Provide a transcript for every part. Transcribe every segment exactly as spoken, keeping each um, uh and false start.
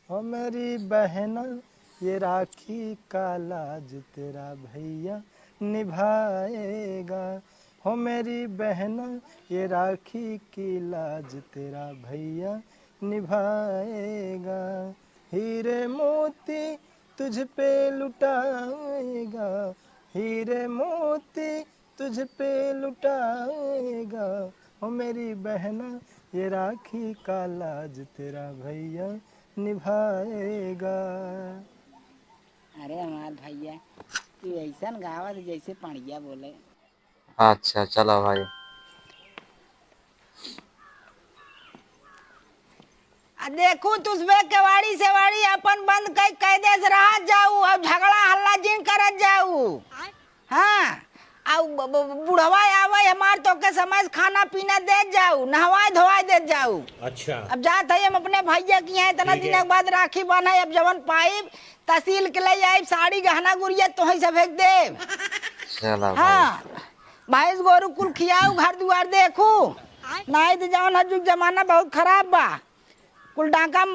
हो मेरी बहना, ये राखी का लाज तेरा भैया निभाएगा। हो मेरी बहना, ये राखी की लाज तेरा भैया निभाएगा। हीरे मोती तुझ पे लुटाएगा, हीरे मोती तुझ पे लुटाएगा। ओ मेरी बहना, ये राखी का लाज तेरा भैया निभाएगा। अरे हमार भैया, तू ऐसन गावत जैसे पड़िया बोले। अच्छा, चला भाई। आ देखू, तुसबे केवाड़ी सेवाड़ी अपन बंद कई, कैदे से रहत जाऊ, अब झगड़ा हल्ला जिन करत जाऊ। हाँ, आ ब-, ब-, बुढ़वा आवे हमार, तो के समय से खाना पीना देत जाऊ, नहवाए धोवाए देत जाऊ। अच्छा। अब जात है हम अपने भैया की यहाँ, इतना ठीक दिन है। के बाद राखी बांधे, अब जवन पाइब तहसील के ले आइब, साड़ी गहना गुरिया तोहई से भेज देब। चला भाई। हाँ, भैंस गोरू कुल खियाऊ, घर दुआर देखू। नाई तो जवन है, जुग जमाना बहुत खराब बा। कुल डाका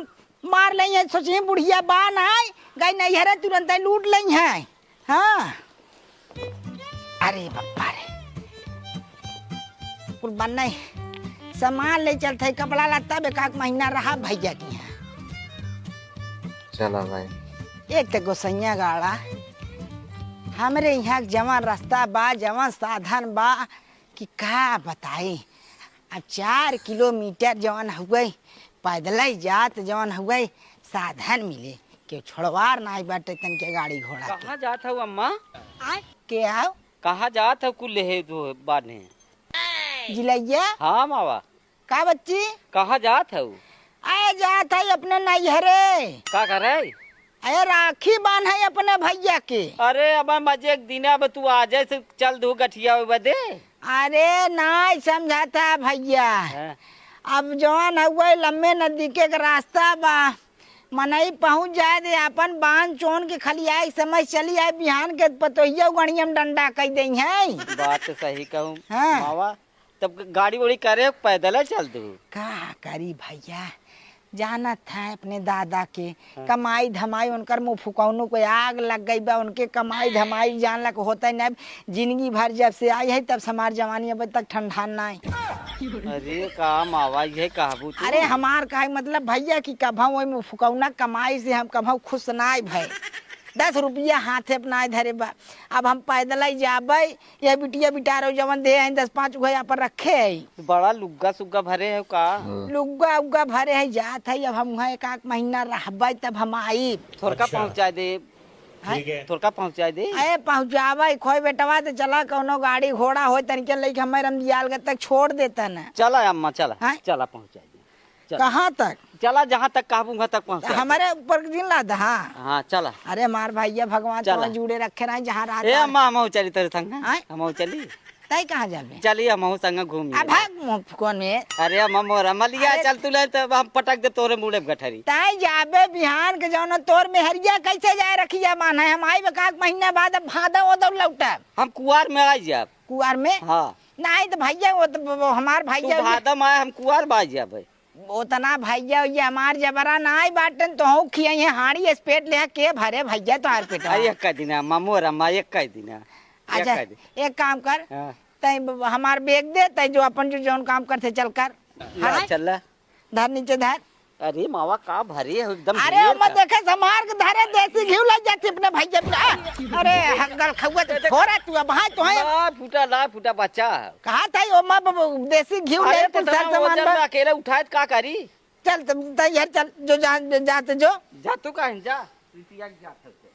मार लई है, सोची बुढ़िया बा नाई, गई नैहरे तुरंत लूट लई है। हाँ। अरे बाबा रे, कुल बन्ने सामान ले चलत है, कपड़ा लत्ता, बेकाक महीना रहा भैया की यहाँ। चला भाई। एक तो गोसैया गाड़ा, हमरे यहाँ जवन रास्ता बा, जवन साधन बा, कि का बताई। अब चार किलोमीटर जवन हुए, पैदल ही जात जवन हुए, साधन मिले, केहू छोड़वार नाई बाटे तनके गाड़ी घोड़ा के। कहाँ जात हऊ अम्मा? के आओ? कहाँ जात हऊ कुल लेहे दो बान्हे? जिलैया? हाँ मावा। का बच्ची? कहाँ जात हऊ? आए जात है अपने नैहरे। का करे? अरे राखी बांधे अपने भैया के। अरे अब मजे के दिन, अब तू आ जाए से चल दू गठिया बदे। अरे नाई समझाता भैया। हाँ। अब जवन हुए लम्बे नजदीके के रास्ता बा, मनई पहुँच जाए दे, अपन बांध चोन के खलियाए के समय चली आए, बिहान के पतोहिया गणियम डंडा कई दई है। बात तो सही कहूँ हाँ। मावा, तब ग-, गाड़ी वाड़ी करे पैदल चल दू। का करी भैया, जानत है अपने दादा के हाँ। कमाई धमाई, उनकर मुँह फुकौनू को आग लग गई बा, उनके कमाई धमाई जान लग होता ही नहीं। जिंदगी भर जब से आई है तब से हमार जवानी अब तक ठंडा नाई। अरे का मावा ये कहबू तू? अरे हमार कहे मतलब भैया कि कभा वही मुँह फुकौना कमाई से हम कभा खुश नाई भय। दस रुपया हाथे अपना धरे बा, अब हम पैदल ही जाबे, ये बिटिया बिटारो जवन दे हैं, दस पाँच गो यहाँ पर रखे हैं। बड़ा लुग्गा सुग्गा भरे है का? लुग्गा उग्गा भरे है, जात है, अब हम वहाँ एक आध महीना रहबे, तब हम आई। थोड़का अच्छा। पहुँचा दे। हैं? ठीक है। थोड़का पहुँचा दे। अरे पहुँचावे, खोए बेटवा, तो चला, कौनो गाड़ी घोड़ा होए, तनिके लेके हमें रमदियालगंज तक छोड़ देता ना। चला अम्मा, चला। हैं? चला, पहुँचा दे। चल। कहाँ तक? चला, जहाँ तक कहबू, वहाँ तक पहुँचा दे। हमारे ऊपर के दिन लाद, हाँ। हाँ, चला। अरे, हमार भैया, भगवान चला। तुम्हें जुड़े रखे रहे, जहाँ रहत ए, रहे। अम्मा, हमहू चली तोरे संग। आय? हमहू चली। तै कहाँ जाबे? चली, हमहू संग घूमी। अब भाग मुँह कौन में? अरे, अम्मा, मोरा मलिया, अरे। चल तू ले, तब हम पटक दे तोरे मुड़े गठरी। तै जाबे बिहान के जौन तोर मेहरिया कैसे जाए रखिया मान है, हम आइबे का महीना बाद, अब भादो ओदो लौटब। हम कुआर में आ जाब। कुआर में? हाँ। नहीं तो भैया, वो तो, वो हमार तू भैया, ये भादो में आए, हम कुआर में आ जाबे। ओतना भैया, ये हमार जबरा नाई बाटन, तो हूँ खियाई है, हाड़ी स्पेट ले के भरे भैया तोहार पेटवा। अरे एक दिन, अम्मा, मोर अम्मा, एक दिन, एक अच्छा, दिन। एक काम कर, हाँ। तै ब-, हमार बैग दे, तै जो अपन जो जौन काम करते चल कर। ला, हाँ? चल ला। धर नीचे धर। अरे मावा, का भरे है एकदम अरे ढेर ओमा का। देखे समार के धरे, देसी घी लग जाती अपने भैया पे। आ, अरे हगल खौआ तो छोरा तू अब, हाँ, तो है। ना फूटा, ना फूटा बच्चा है। कहा था ओमा ब-, ब-, देसी घी अरे ले तो कुल इतना सार सामान वजन बा। में अकेले उठाए तो का करी? चल, तब, तब यार, चल, जो जा, जा, जा, तो जो। जा, तू कहीं जा। तू पिया के जा, चल, चल।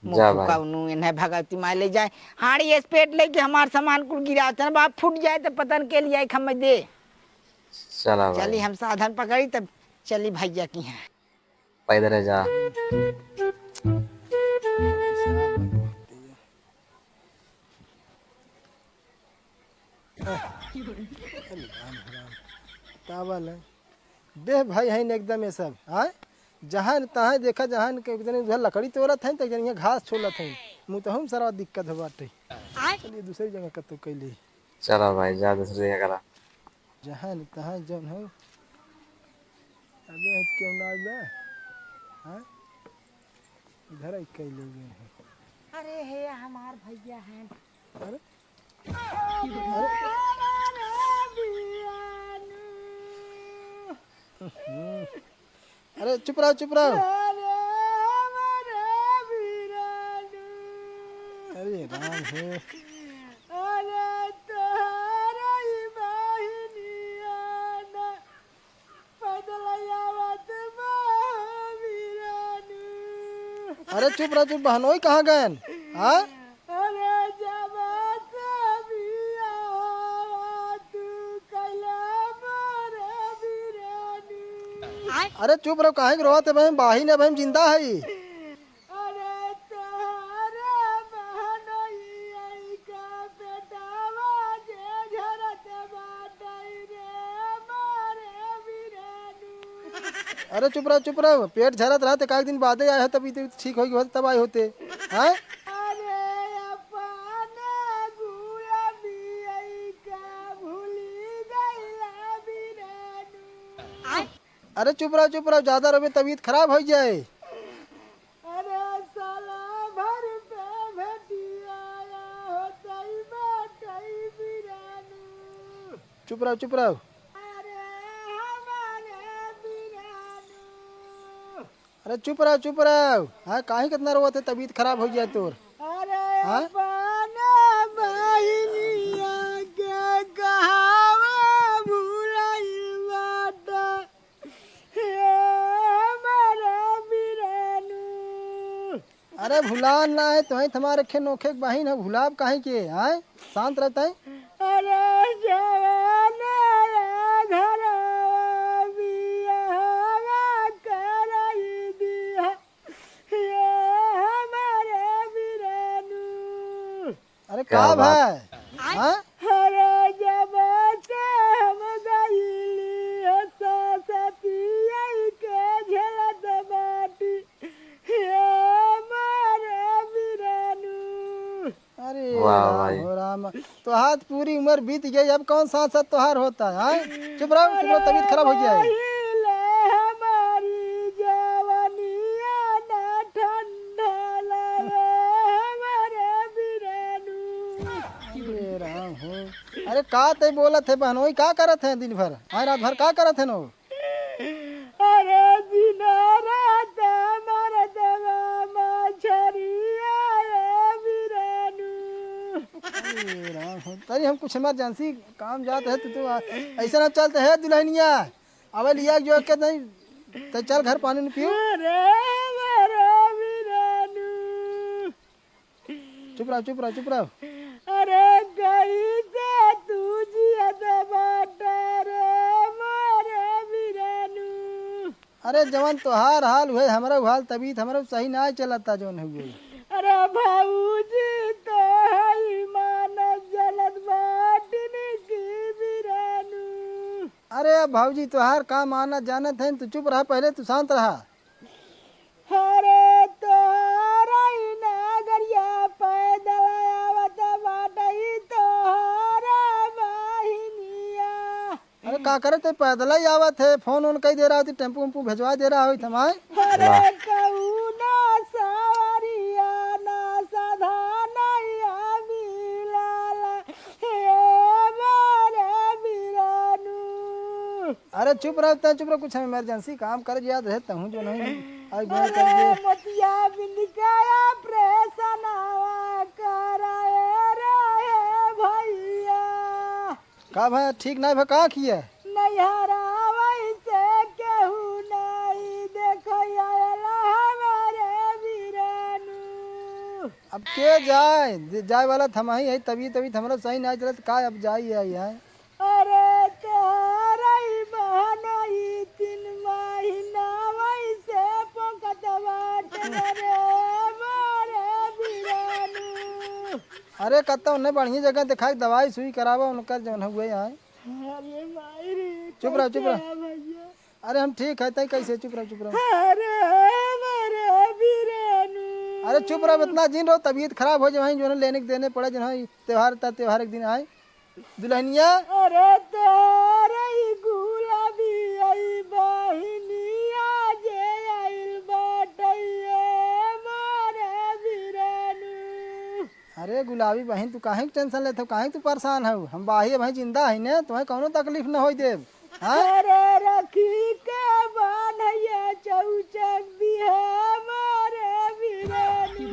मुँह जा भाई। फुकाउनु, इन्हें भगवती माँ ले जाए। हाड़ी स्पेट लेके हमार सामान कुल गिरावत है, बाप फूट जाए, तो पतन के लिए एक हमें दे। चला भाई। चली, हम साधन पकड़ी, तब चली भैया की हैं। पैदल जा। तावल है। देह भाई हैं एकदम ये सब, हाँ? जहाँ तहाँ देखा, जहाँ के इतने उधर लकड़ी तोड़त हैं, तो इधर यहाँ घास छोलत हैं। मुँह तो हम सारा दिक्कत हो बाटे। चलिए दूसरी जगह कतो कैली। चला भाई, जा दूसरी जगह करा। जहाँ तहाँ जौन हो। अबे, क्यों ना आइबे? हाँ? इधर आई कई लोग हैं। अरे हे, हमार भैया हैं। अरे, अरे चुप रहो, चुप रहो। अरे राम हे। अरे तोहरा ही बहिनिया ना पैदल आवत बा बिरानू। अरे चुप रह, चुप, बहनोई कहाँ गएन? हाँ? अरे जब से बियाहवा तू कैला मोरे बिरानू। अरे चुप रहो, काहे के रोवत है बहन? बाहिन है बहन, जिंदा है। अरे तोहरे बहनोई का पेटावा जे झरत बाटई रे मोरे बिरानू। अरे चुप रहो, चुप रहो, पेट झरत रहते, काहे दिन बादे आए हो, तब इते ठीक होई होते, तब आए होते, हाँ? अरे अपने गुलामी का भूली गईला बिरानू। अरे चुप रहो, चुप रहो, ज्यादा रोबे तबीयत खराब हो जाए। अरे साला भर पे भेटिया आया होतई बाटई बिरानू। चुप रहो, चुप रहो। अरे हमारे बिरानू। अरे चुप रहो, चुप रहो। हाँ, काहे कितना रोवत है, तबीयत खराब हो गया तोर। अरे हाँ? अपना बहिनिया के कहावा भुलाइल बाटा। हे हमारा बिरानू। अरे भुलान ना है, तोहे तुम्हारे खे नोखे के बहिन है, भुलाब काहे के, आय? शांत रहता है। अरे जवाना घरवा बियाहवा कराई दिया, ये हमारे बिरानू। अरे का का बात? भाई? हाँ? अरे जब से हम गईली है सासतिया के झेलत बाटी, ये मारे बिरानू। अरे वाह राम भाई। हो राम, तोहार पूरी उम्र बीत गई, अब कौन साथ साथ तोहार होता है, हाँ? चुप रहो, चुप रहो, तबीयत खराब हो गया है। पहिले हमारी जवानिया ना ठंडा लगे हमारे बिरानू। अरे राम हो, अरे का ते बोलत है बहनोई, का करत है दिन भर, हाँ रात भर का करत है नो? अरे दिन रात मरदवा मछरिया ए बिरानू। अरे राम हो, तनी हम कुछ इमरजेंसी काम जात है, तू तो आ-, ऐसा ना चलते है दुल्हनिया। अब लिया जो के नहीं, तो चल घर पानी नहीं पियो। अरे, अरे बिरानू। चुप रहो, चुप रहो, चुप रहो। अरे कैसे तू जियत बाटा रे मोरे बिरानू। अरे जवन तोहार हाल हुए, हमरा हाल तबीयत हमरा सही ना चलता जवन हुए। अरे भौजी तो हई मानत जलत बाटिन की बिरानू। अरे भौजी तोहार का मानत जानत है, तू चुप रहा, पहले तू शांत रहा। अरे तोहरा ई नगरिया पैदल आवत बाटई तोहरा बहिनिया। अरे का करत है, पैदल ही आवत है, फोन ओन कई दे रहा होती, टेम्पू उम्पू भेजवा दे रहा होती हमारे। अरे वाह। कौनो सवारिया ना साधन या मिलला, हे मोरे बिरानू। अरे चुप रह, तै चुप रह, कुछ हम इमरजेंसी काम करे जात रहे, तहूँ जो नहीं आई गए अरे कर ये। मोतिया बिंद के ऑपरेशनवा कराए रहे भैया। का भा ठीक नहीं भा, का किया? नैहरा वैसे केहू नहीं देखै आयल हमारे बिरानू। अब के जाए, जे जाए वाला त हमही है, तबीयत, तबीयत हमरा सही नहीं चलत, का अब जाई आई है? अरे तोहरा ई बहनोई तीन महीना वैसे पोकत बाटे रे मोरे बिरानू। अरे कत्ता उन्हें बढ़िया जगह दिखाई, दवाई सुई करावा उनकर जौन हुए आए। अरे माई रे, चुप रहो, चुप रहो। कैसे है भैया? अरे हम ठीक है, तै कैसे? चुप रहो, चुप रहो। अरे हमारे बिरानू। अरे चुप रहो, इतना जिन रहो, तबीयत खराब हो जाए, वहीं जो है लेने के देने पड़े, जो है त्योहार ता त्योहार एक दिन आए। दुल्हनिया। अरे तोरे ई गुलाबी आई बहिनिया जे आइल बा। अरे गुलाबी बहिन, तू काहे के टेंशन लेत हो, काहे के तू परेशान हो? हम बाही भाई जिंदा है ने, तुम्हें कौनो तकलीफ न होई देब। हाँ? अरे रखी के बान्हैया चौचक दिहे मारे बिरानी।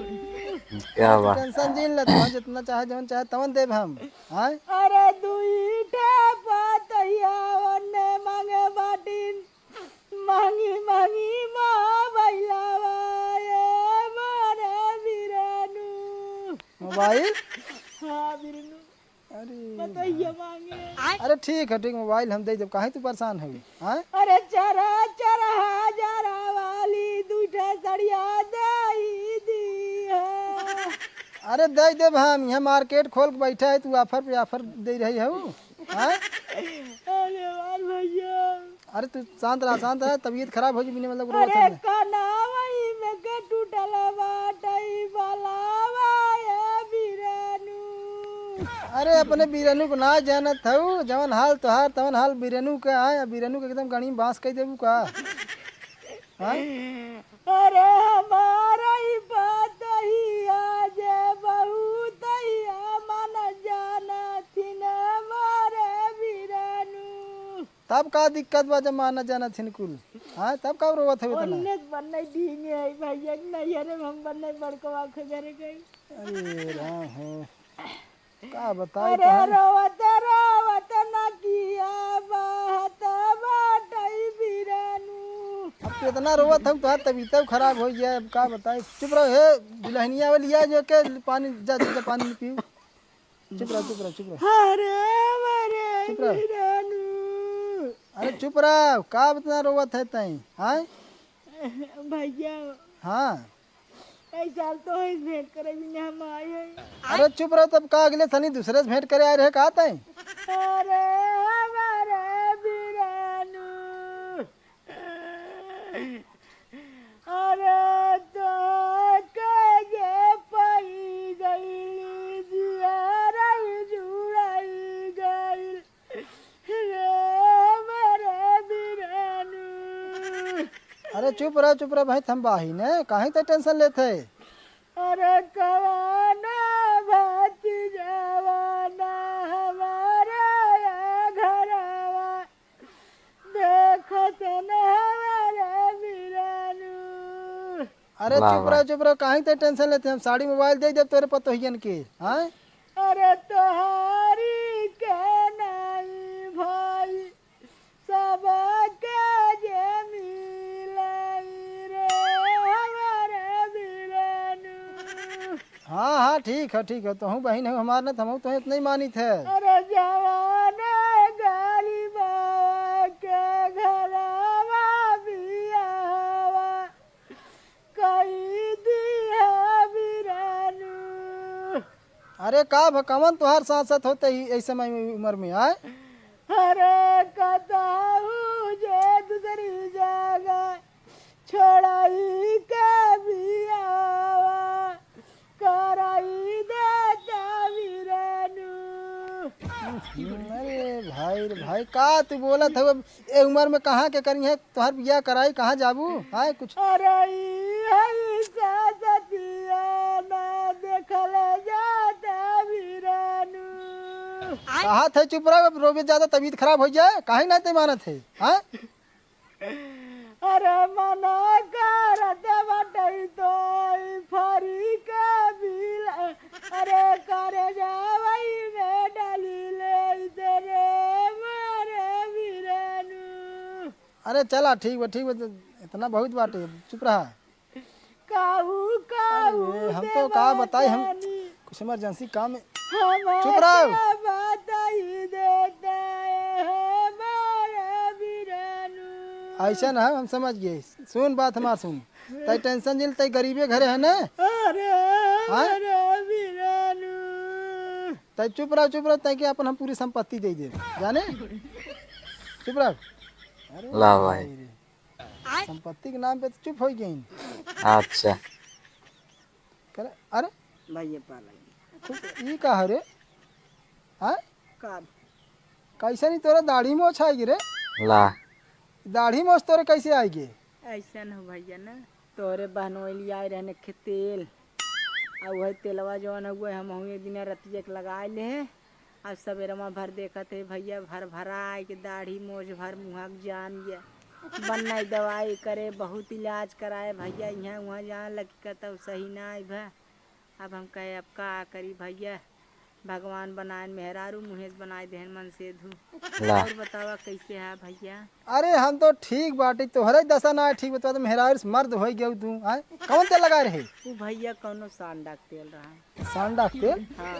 क्या बात। टेंशन जिन ले, तुम्हें जितना चाहे, जवन चाहे, तवन देब हम। हाँ? अरे दुई ठे पतैया ओन्ने मांगे बाटिन, मांगी मांगी मोबाइलवा ए मारे बिरानू। मोबाइल? हाँ बिरानू। अरे पतैया मांगे। अरे ठीक है, ठीक, मोबाइल हम दे देब, काहे तू परेशान है? हाँ? अरे चरा चरा हजारा वाली दुई ठे सड़िया दे दिहे। अरे दे देब हम, यहाँ मार्केट खोल के बैठा है, तू ऑफर पे ऑफर दे रही है। हाँ? अरे यार भैया। अरे तू शांत रहा, शांत रहा, तबीयत खराब हो जी, बिना मतलब रो अरे मत। कनावई में के टूटल बाटई बलावा ए बिरानू। अरे अपने बिरानू को ना जानत हऊ, जवन हाल तोहार तवन हाल बिरानू के आए, बिरानू के एकदम गणी बांस कह देबू का? हाँ? अरे हमारा ही पतहिया जे बहुत ही मन जानथिन मारे बिरानू। तब का दिक्कत बा जब माना जाना थिन कुल? हाँ, तब का रोवत हवे तना? ओन्ने बन्ने डींगे है भैया, नैहरे में हम बन्ने बड़कवा के घरे गई। अरे राम हो, का बताई अरे तोहन? रोवत रोवत नकिया बहत बाटई बिरानू। अब तू इतना रोवत हो, तोहार तबीयत खराब हो जाए, अब का बताई? चुप रहो, हे दुल्हनिया वाली आ जो के पानी, जा, जा, जा पानी पीऊ। चुप रहो, चुप रहो, चुप रहो। अरे, अरे, चुप रहो। बिरानू। अरे चुप रहो, का इतना रोवत है तई, हाँ? भैया। हाँ। ऐ साल तो ही भेंट करे बिना हम आए हैं। अरे चुप रहो, तब का अगले सनी दूसरे से भेंट करे आए रहे का तई? अरे, हमारे बिरानू। अरे तोहके जे पाई गइल, जियरा जुड़ाई गइल, रे हमरे बिरानू। अरे चुप रह, चुप रह भाई, थम बाही ने, काहे ते टेंशन लेत है? अरे कवाना भतीजवा ना हमारा या घरवा, देखत न हमारे बिरानू। अरे वाह, चुप रह, वाह। चुप रह, काहे ते टेंशन लेते? हम साड़ी मोबाइल दे देब तोरे पतोहियन के, हाँ? अरे तोहारी के नाई भाई, सबके जे मिलाई रे हमारे बिरानू। हाँ, हाँ, ठीक है, ठीक है, तोहूँ बहिन हो हमार न, त हमहूँ तोहे इतना ही मानित है। अरे जवान गरीबा के घरवा बियाहवा कई दिहा बिरानू। अरे का भ-, कवन तोहार साथ साथ होते ही ऐसे समय में, उम्र में आए? अरे कतहू जे दूसरी जगह छोड़ाई के बियाहवा कराई देता बिरानू। अरे भाई रे भाई, का तू बोलत हव? ए उम्र में कहाँ के करी है तोहर बियाह कराई, कहाँ जाबू? आए कुछ अरे ई है सासतिया ना देखल जाता बिरानू। कहा थे चुप रहो, अब रोबे ज्यादा तबीयत खराब हो जाए, काहे ना ते मानत है? हाँ? अरे मना करत बटई तो ई फरी के बिल, अरे करे जावई में डाली ले इधरे मारे बिरानू। अरे चला, ठीक बा, ठीक बा, इतना बहुत बाटे, चुप रहा। काऊ, काऊ अरे, हम तो का बताई, हम कुछ इमरजेंसी काम में। चुप रहो। बताई देता है हमारा बिरानू। ऐसा ना, हम समझ गए। सुन बात हमार, सुन। तई टेंशन जिन, तई गरीबे घरे है ना? अरे, हाँ? हमारा बिरानू। तई चुप रहो, चुप रहो, तई के अपन हम पूरी संपत्ति दे दे। जाने? चुप रहो। अरे ला भाई। भाई रे। संपत्ति के नाम पे तो चुप हो गई। अच्छा। करे, अरे भैया पालन। तो ई का हरे? हाँ? का? कैसे नहीं तोरा दाढ़ी मोछ आएगी रे? ला। दाढ़ी मोछ तोरे कैसे आएगी? ऐसा न हो भैया ना, तोरे बहनोई लिए आए रहने के तेल। आ उहइ तेलवा जउन हउए, हमहूँ एक दिन रतिया के लगाइ लेहे। अब सबेरवा भर देखत है भइया, भर भराइ के दाढ़ी मोछ भर मुँहा के जान ये। बनाइ दवाई करे, बहुत इलाज कराए भइया, इहाँ उहाँ जान लगी कहत सही नाइ भा। अब हम कहे, अब का करी भइया, भगवान बनाएन मेहरारू, मुँहे से बनाइ देहेन मन सेधू। ला। और बतावा कइसे है भइया? अरे हम तो ठीक बाटी, तोहरे दसा नाइ ठीक बा, तो मेहरारू से मर्द होइ गयो तू, आय? कउन तेल लगाए रहे? उ भइया कउनो सांडा के तेल रहा। सांडा के तेल? हाँ।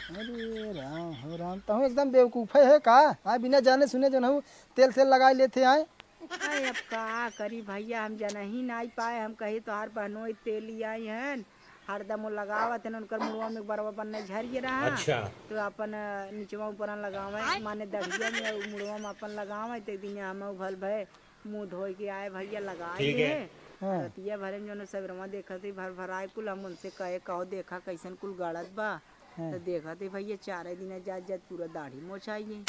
अरे राम हो राम, तहूँ एकदम बेवकूफे है का? आय, बिना जाने सुने जउन हउ तेल सेल लगाइ लेथे आय। अरे अब का करी भइया, हम जनही नाइ पाए, हम कहे तोहार बहनोई तेल लियाई हन, हरदम वो लगावत हन, उनकर मुड़वा में बरवा बन्ने झरिए रहा। अच्छा। तो अपन, अ, निचवा ऊपर लगावे, माने दढ़िया में, उ मुड़वा में अपन लगावे, तो एक दिन हम भल भय मुँह धोइ के आए भइया, लगाए ठीक है। हाँ। रतिया भरे में जउन सबेरवा देखत ही भर भराए कुल, हम उनसे कहे, कहो देखा कइसन कुल गड़त बा। हाँ। तो देखत ही भइया चारे दिन जात जात पूरा दाढ़ी मोछ आइ गई।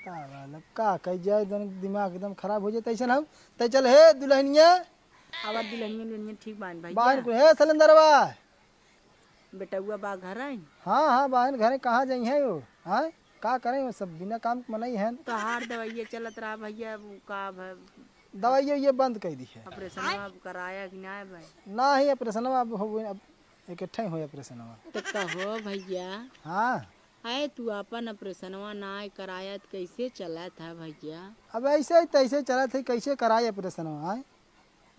का बात, अब का कही जाए, एकदम दिमाग एकदम खराब होइ जाए। तइसन हउ, तइ चल हे दुलहनिया। अब दुलहनिया, दुलहनिया ठीक बान भइया। बाहर को, हे सलेंदरवा। बेटउआ बा घर आइन? हाँ, हाँ, बाहर घरे कहाँ जइहैं वो? हाँ? का करें, वो सब बिना काम के मनई हैं। तोहार दवाइया चलत रहा भइया, अब का भ-, दवाइया ये बंद कइ दिहे। ऑपरेशनवा अब कराया कि नाइ भाई? नाहीं, ऑपरेशनवा अब हो, अब एक ठे होई ऑपरेशनवा। तो कहो भइया। हाँ। अरे तू आपन ऑपरेशनवा नाइ कराया त कइसे चलत है भइया? अब अइसे ही तइसे चलत है, कइसे कराई ऑपरेशनवा, आय?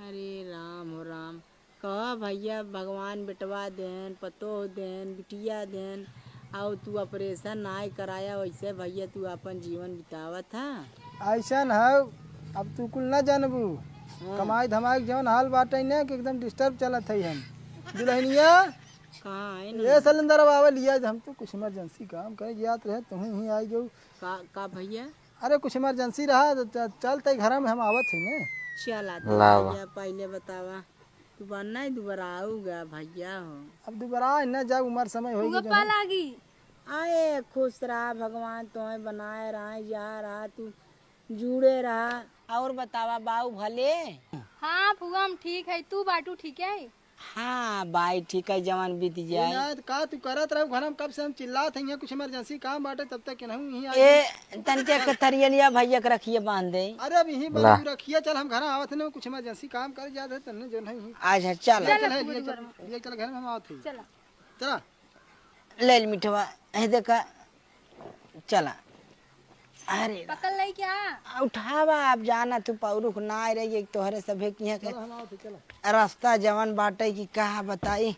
अरे राम हो राम, कह भइया, भगवान बेटवा देन, पतोह देन, बिटिया देन, अउ तू ऑपरेशन नाइ कराया, वइसे भइया तू आपन जीवन बितावत ह। अइसन हउ, अब तू कुल न जानबू। हाँ। कमाई धमाई के जउन हाल बाटइ न कि एकदम disturb चलत हई हम। दुलहनिया, कहाँ है ए ना? सलेंदर बाबा लिया, हम तो कुछ emergency काम करे जात रहे, तुहीं ही आइ गउ। का, का भइया? अरे कुछ emergency रहा, त च-, चल तइ घर में हम आवत ही न। चला तो लावा। भइया, पहिले बतावा, तू बन्ना ही दुबराउगा भइया हो। अब दुबरा न जा, उमर समय होइ गई। लागी। अरे खुश रहा, भगवान तोहे बनाए रहा, जा रहा, तू जुड़े रहा। और बतावा बाऊ भले? हाँ फुआ, हम ठीक है, तू बाटू ठीक है? हाँ बाई, ठीक है, जवन बीत जाए। ना, त का तू करत रहू घर में, कब से हम चिल्लात हई, यहाँ कुछ emergency काम बाटे, तब तक केनहू यहीं आ ए, गई। तनके के थरियलिया भइया के रखिए बांध दे। अरे, अब यहीं ला। बांध रखिए, चल हम घर आवत हन, कुछ emergency काम करे जात है, तन्ने जो नहीं। अच्छा, चल। ले चल, चल, ले चल, ले चल, घर में हम आवत हई। चला। चला। ले ले मिठवा, है देखा, चला। अरे पकड़ लई क्या? आ, उठावा, आप जाना तू पौरुख ना आए रही, एक तोहरे सभे किहाँ के चला, हम आवत ही, चला। रास्ता जवन बाटे कि कहा बताई,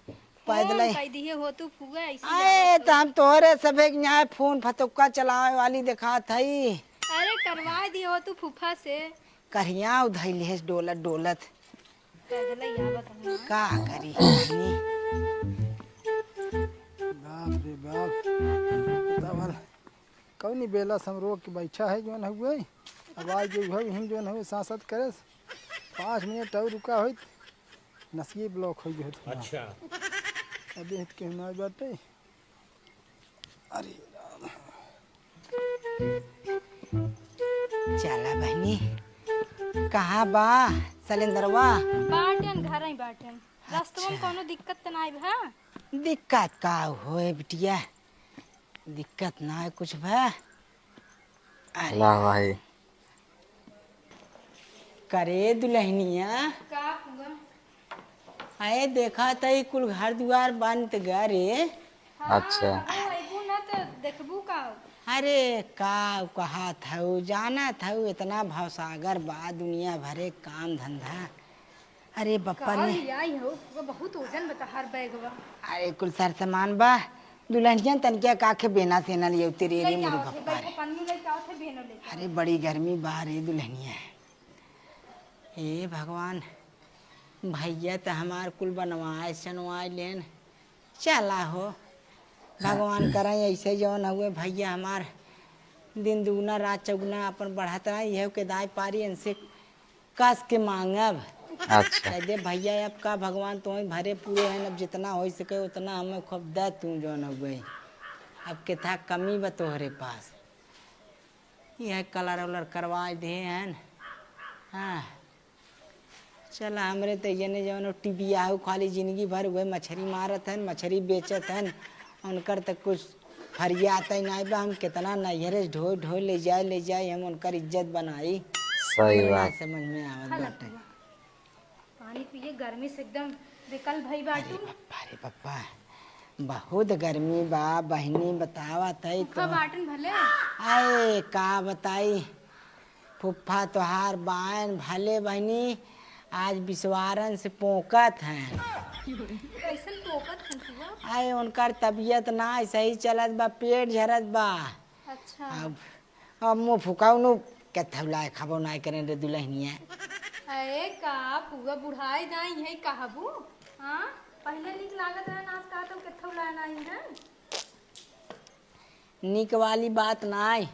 पैदल फोन ही। कई दिए हो तू फुआ, ऐसी आए, आवत हो। त हम तोहरे सभे किहाँ फोन फतुक्का चलावे वाली देखात हई। अरे करवा दिए हो तू फूफा से। करिया उधैले है डोलत डोलत। पैदल ही आवत हूँ। का करी हमनी? बाप रे बाप। तब कौनी बेला से हम रोक के बैठा है जौन हउए। अब आज जो है हम जौन हउए सांसत करे। पाँच मिनट और रुका होइत, नसिए block होइ गए होत। अच्छा। अबे हित के ना बाटे। अरे राम। चला बहिनी, कहाँ बा सलेंदरवा? बाटेन, घर ही बाटेन। रास्ता में अच्छा। कौनो दिक्कत त नाई बा? दिक्कत का होए बिटिया, दिक्कत ना है कुछ बा। अरे वाह भाई। करे दुलहनिया। का हुआ? अरे देखा त ई कुल घर दुआर बनत गा रे। हाँ, अच्छा। अबू अइबू ना त देखबू का? अरे का कहत हऊ, जानत हऊ इतना भवसागर बा दुनिया भरे काम धंधा। अरे बप्पा का ने लियाई हो? वो बहुत ओजन बता हर बैगवा। अरे कुल सर सामान बा। दुलहनिया तनकिया का खे बेना सेना लियो तेरे रे लइका मोरे होते, बप्पा रे। बैगो पन्नू लइका होते, बेनो लइका। अरे बड़ी गर्मी बा रे दुलहनिया। हे भगवान, भइया त हमार कुल बनवाए सनवाए लेन। चला हो, भगवान करइ ऐसे जौन हुए भइया हमार दिन दुगुना रात चौगुना अपन बढ़त रहा, इहे के दाई पारी इनसे कस के मांगब। अच्छा। कह दे भइया, अब का भगवान तोहई भरे पूरे हैं, अब जितना होइ सके उतना हमें खूब द तू जौन हुए। अब केथा कमी बा तोहरे पास। यह colour वलर करवाइ दे हैं। हाँ। चला, हमरे त ये ने जवन टिबिया हो, खाली जिंदगी भर उहे मछरी मारत हन, मछरी बेचत हन, उनकर त कुछ फरियात ही नाई बा। हम केतना नैहरे से ढोई ढोई ले जाए, ले जाए, हम उनकर इज्जत बनाई। सही हमरे ना बात। समझ में आवत बाटे। पानी पिए, गर्मी से एकदम बेकल भई बाटू। अरे पप्पा, अरे पप्पा, बहुत गर्मी बा बहिनी, बतावत है तो। बाटन भले। अरे का बताई, फुफ्फा तोहार बायन भले बहिनी, आज बिसवारन से पोंकत हैं। कैसन पोंकत हैं फुआ? अरे उनकर तबियत ना सही चलत बा, पेट झरत बा। अच्छा। अब अब मुँह फुकाऊ नु, केथौ लाए खाबो नाय करें रे दुलहिनिया। अरे का फुआ बुढ़ाई जाई है कहबू? हाँ, पहिले नीक लागत रहे नाच का तो केथौ लाए नाई है। नीक वाली बात नाय,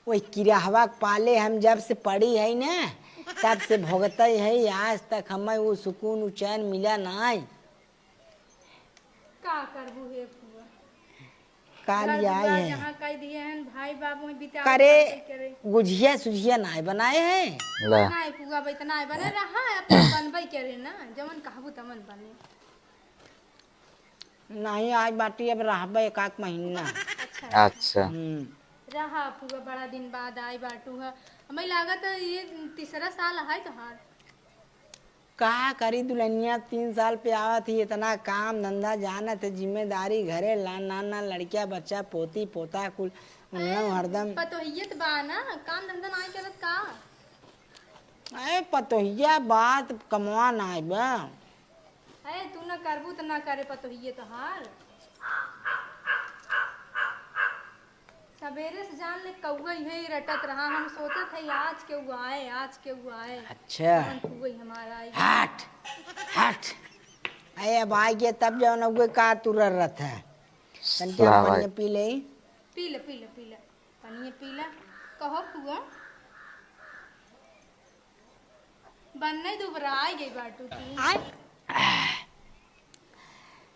वही किरहवा के पाले हम जब से पड़ी है ना, तब से भोगते है। आज तक हमें वो सुकून, वो चैन मिला नाय। का करबू हे फुआ? का घर लिया दुआर है? जहाँ कह दिए हैं, भाई बाप वहीं बितावे करे, करे, करे। गुझिया सुझिया नाय बनाए हैं। ला। नाय फुआ, अब इतना है बने रहा है, अपन बनबे करे ना, जवन कहबू तमन बने। नहीं, आज बाटी अब रहबे एक आध महीना। अच्छा। अच्छा। हम्म। रहा फुआ, बड़ा दिन बाद आई बाटू है। हमें लागत है ये तीसरा साल है तोहार। का करी दुलहिनिया, तीन साल पे आवत ही, इतना काम धंधा जानत है, जिम्मेदारी घरे ला, ना, ना, लड़किया, बच्चा, पोती, पोता, कुल, उन्हें अरे, हरदम पतोहिये त बा ना, काम धंधा नाई करत का? अरे, पतोहिया बात कमवा नाई बा। अरे, तू ना करबू त ना करे पतोहिये तोहार। सबेरे से जान ले कौआ इहे ही रटत रहा। हम सोचत है आज केहू आए, आज केहू आए। अच्छा। कौन फुआ हमारा आई? हट, हट। अरे अब आई गया तब जौन उगे का तू रटत है। तन क्या ला भाई। पनिया पी ले? पी ले, पी ले, पी ले। पनिया पी ले। कहो फुआ। बन्ने दुबराई गई बाटू तू।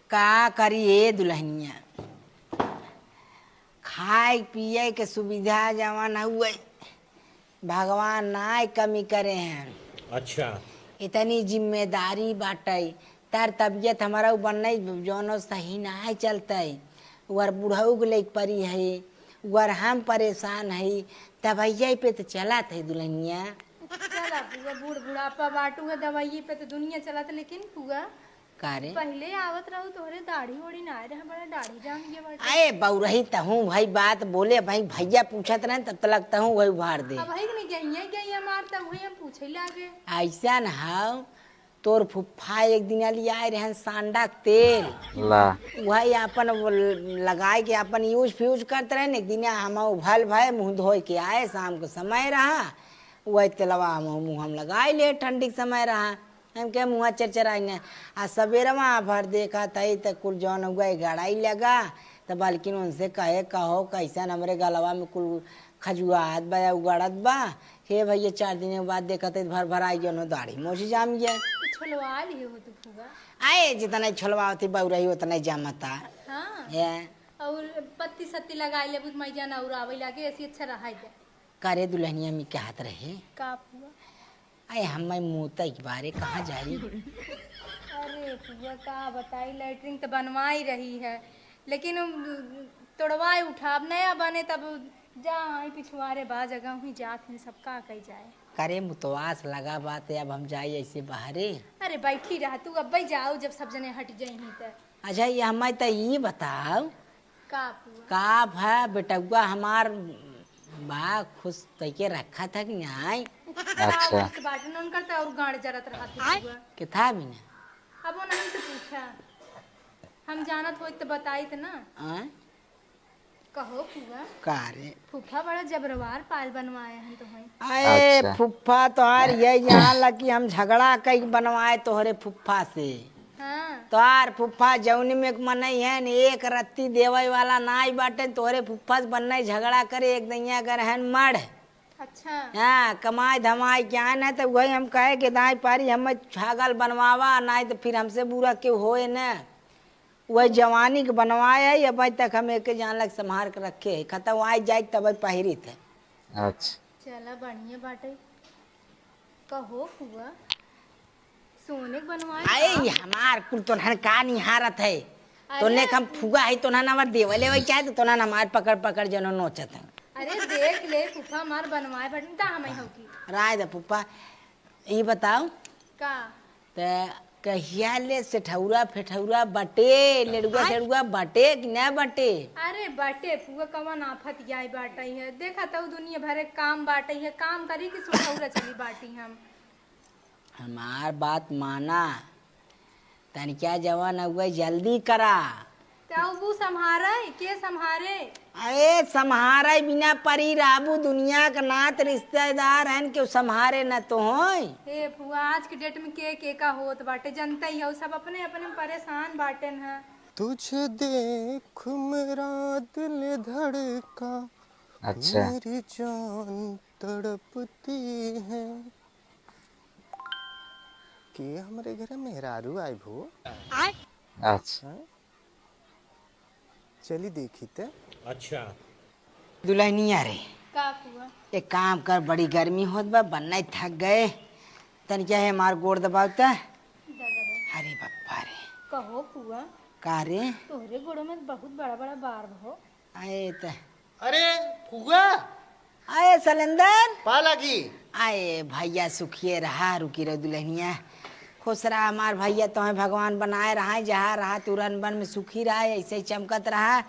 का करी ए दुलहिनिया, खाए पिए के सुविधा जवन हउए, भगवान नाय कमी करे हैं। अच्छा। इतनी जिम्मेदारी बाटै, तर तबियत हमारा उ बन्ने जौनो सही नाय चलतै। उहर बुढ़ऊ के लेके परी है, उहर हम परेशान है, दवाइया पे त चलत है दुलहिनिया। चला फुआ, बूढ़ बुढ़ापा बाटू है, दवाइये पे त दुनिया चलत, लेकिन फुआ, का रे? पहिले आवत रहू तोहरे दाढ़ी ओढ़ी ना रहे, बड़ा दाढ़ी जाम गया बाटे। अरे बउरही तहूँ भाई बात बोले भाई, भैया पूछत रहे तब तलक तहूँ वही उभार दे। अब है कि नहीं गइया, गइया मार तब वही हम पूछे लागे। ऐसा न हौ, तोर फुफ्फा एक दिन लियाए रहन सांडा के तेल। ला। वही अपन वो लगाए के अपन use फ्यूज करत रहन। एक दिन हम उभल भए, मुँह धोए के आए, शाम के समय रहा, वही तेलवा हम मुँह हम लगाए ले, ठंडी के समय रहा, हमके मुँह चरचराई न। आ सबेरवा भर देखत हई त कुल जौन हुआ गड़ाई लगा, त बल्किन उनसे कहे, "कहो, कैसन हमरे गलवा में कुल खजुआत बा या उगड़त बा?" हे भैया, चार दिन के बाद देखत है, भर भर आई जौन दाढ़ी मोछ जाम गया। तो छोलवा लिए हो तू फुआ? आए, जितना ही छोलवा होती बउरही, उतना ही जामता। हाँ। ये। और पत्ती सत्ती लगाई लेबू, मैं जाना और आवे लागे, ऐसी अच्छा रहा जाए। करे दुलहिनिया में कहत रहे। का फुआ? आए, हम मैं मूतै के बारे कहाँ जाई? अरे फुआ, का बताई, लैट्रिन तो बनवाई रही है, लेकिन हम तोड़वाए उठा, अब नया बने तब जा, आई पिछुआरे बा जगह, हुई जात हैं, सब का कही जाए। करे मुतवास लगा बात है, अब हम जाई ऐसे बाहरे? अरे बैठी रहा तू, अब जाओ, जब सब जने हट जाई हैं त। अच्छा, ये हमें त ई बताओ, का फुआ? का भा बेटउआ हमार बा, खुश तैके रखा था कि नाई? अच्छा। का उस बाटन उनकर त और गाड़ जरत रहा था फुआ। के था भी ना? अब वो नहीं से पूछा, हम जानत होई त बताई त ना। आय? कहो फुआ। का रे? फूफा बड़ा जबरवार पायल बनवाए हैं तो हैं। आए अच्छा। फूफा तोहार ये जान ला कि हम झगड़ा कई बनवाए तोहरे फूफा से। हाँ। तोहार फूफा जौनी में एक मनई है न, एक रत्ती देवे वाला नाई बाटे, तोहरे फूफा से बन्ने झगड़ा करे, एक दैया कर हन मड़। अच्छा। हाँ, कमाई धमाई के आए न, तो वही हम कहे कि दाई पारी हमें छागल बनवावा, नाई तो फिर हमसे बुरा क्यों होए न। वही जवानी के बनवाए है, अबे तक हम एक जान लग संभार के रखे है, खतम आई जाए तब पहिरित है। अच्छा। चला बढ़िया बाटे। कहो फुआ, तोने के बनवाए अरे, का? ये हमार कुल तोन्हन का निहारत है? अरे। तोने के हम फुआ है, तोन्हन हमार देवल लेवल चाहे, तो तोन्हन हमार पकड़ पकड़ जनो नोचत है। अरे, देख ले, फूफा हमार बनवाए बटन, ता हम ही होकी। राय दे फूफा, ये बताओ। का? त कहिया ले सेठौरा फेठौरा बटे, लेड़ुआ आय? सेड़ुआ बटे कि न बटे? अरे, बटे फुआ, कवन आफत जाए बाटई है? देखा तउ दुनिया भरे काम बाटई है, काम करी कि सेठौरा चली बाटी हम। हमार बात माना, तनिका जवन अउए जल्दी करा। तउ वो संभारे, के संभारे? अरे संभारे बिना परी रहबू, दुनिया के नात रिश्तेदार हन, केहू संभारे न तो होय। हे फुआ, आज के डेट में के, के का होत बाटे, जनता ही हो, सब अपने, अपने में परेशान बाटेन हैं। तुझे देख मेरा दिल धड़का, अच्छा। मेरी जान तड़पती है। के हमरे घरे मेहरारू आइब हो? अच्छा। हाँ? चली देखी त। अच्छा। दुल्हनिया रे। का फुआ? एक काम कर, बड़ी गर्मी होत बा, बन्ना ही थक गए, तनिका है हमार गोड़ दबाव त। दे, दे, दे। अरे बप्पा रे। कहो फुआ। का रे? तोहरे गोड़ों में बहुत बड़ा बड़ा बार हो। आए त। अरे फुआ। आए सलेंदर। पा लागी। आए भैया, सुखिए रहा, रुकी रहो दुल्हनिया। खुश रहा हमार भैया, तोहे भगवान बनाए रहा, जहाँ रहा तुरन बन में सुखी रहा, ऐसे ही चमकत रहा।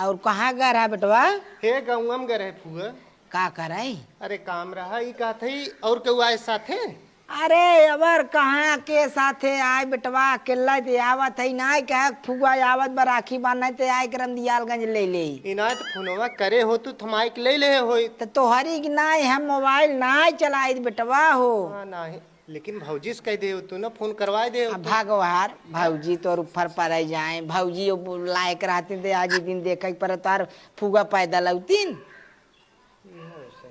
और कहाँ गए रहा बेटवा? हे गौवा में गए रहे फुआ। का करे? अरे काम रहा, ई कहत हई और केहू आए साथे? अरे अबर कहाँ के साथे आए बेटवा, अकेला दे आवत है, नाय कहे फुआ आवत बा राखी बांधे ते आए करम दियालगंज ले ले। इनायत फोनवा करे हो तू थमाइक ले ले होई। त तोहरी के नाय हम मोबाइल नाय चलाइत बेटवा हो। हाँ, नाही, लेकिन भौजी से कह दे तू ना, फोन करवाए दे अब तू। भागो हार, भौजी तोर ऊपर पड़े जाए, भौजी वो लायक रहती ते आज ही दिन देखे पर तार फुआ पैदल औतीन।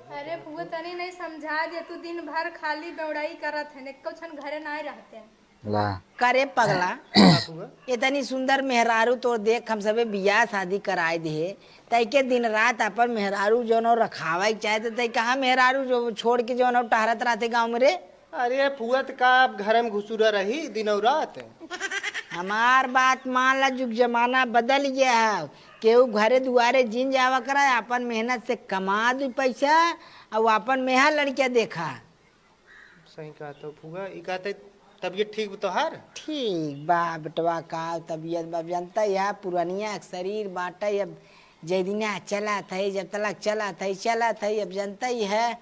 अरे फुआ, तनी नहीं समझा दे, तू दिन भर खाली बेवड़ाई करत है, एको क्षण घरे नाय रहते हैं। ला। करे पगला, हाँ फुआ। इतनी सुंदर मेहरारू तोर देख हम सबे बियाह शादी कराए दे, तई के दिन रात अपन मेहरारू जौन रखावे के चाहे, तो तई कहाँ मेहरारू जो छोड़ के जौन टहरत रहते गाँव में रे? अरे फुआ, त का अब घर में घुसुरा रही दिन और रात? हमार बात मान ला, जुग जमाना बदल गया है। केहू घरे दुआरे जिन जावा करा, अपन मेहनत से कमा दू पैसा, और अपन मेहा लड़किया देखा। सही कहत हो फुआ, ई कहते तबीयत ठीक बा तोहार? ठीक बा बेटवा, का तबीयत बा, जनता यह पुरनिया के शरीर बाटे, अब जय दिना चलत है, जब तलक चलत है, चलत है, अब जनता ही है।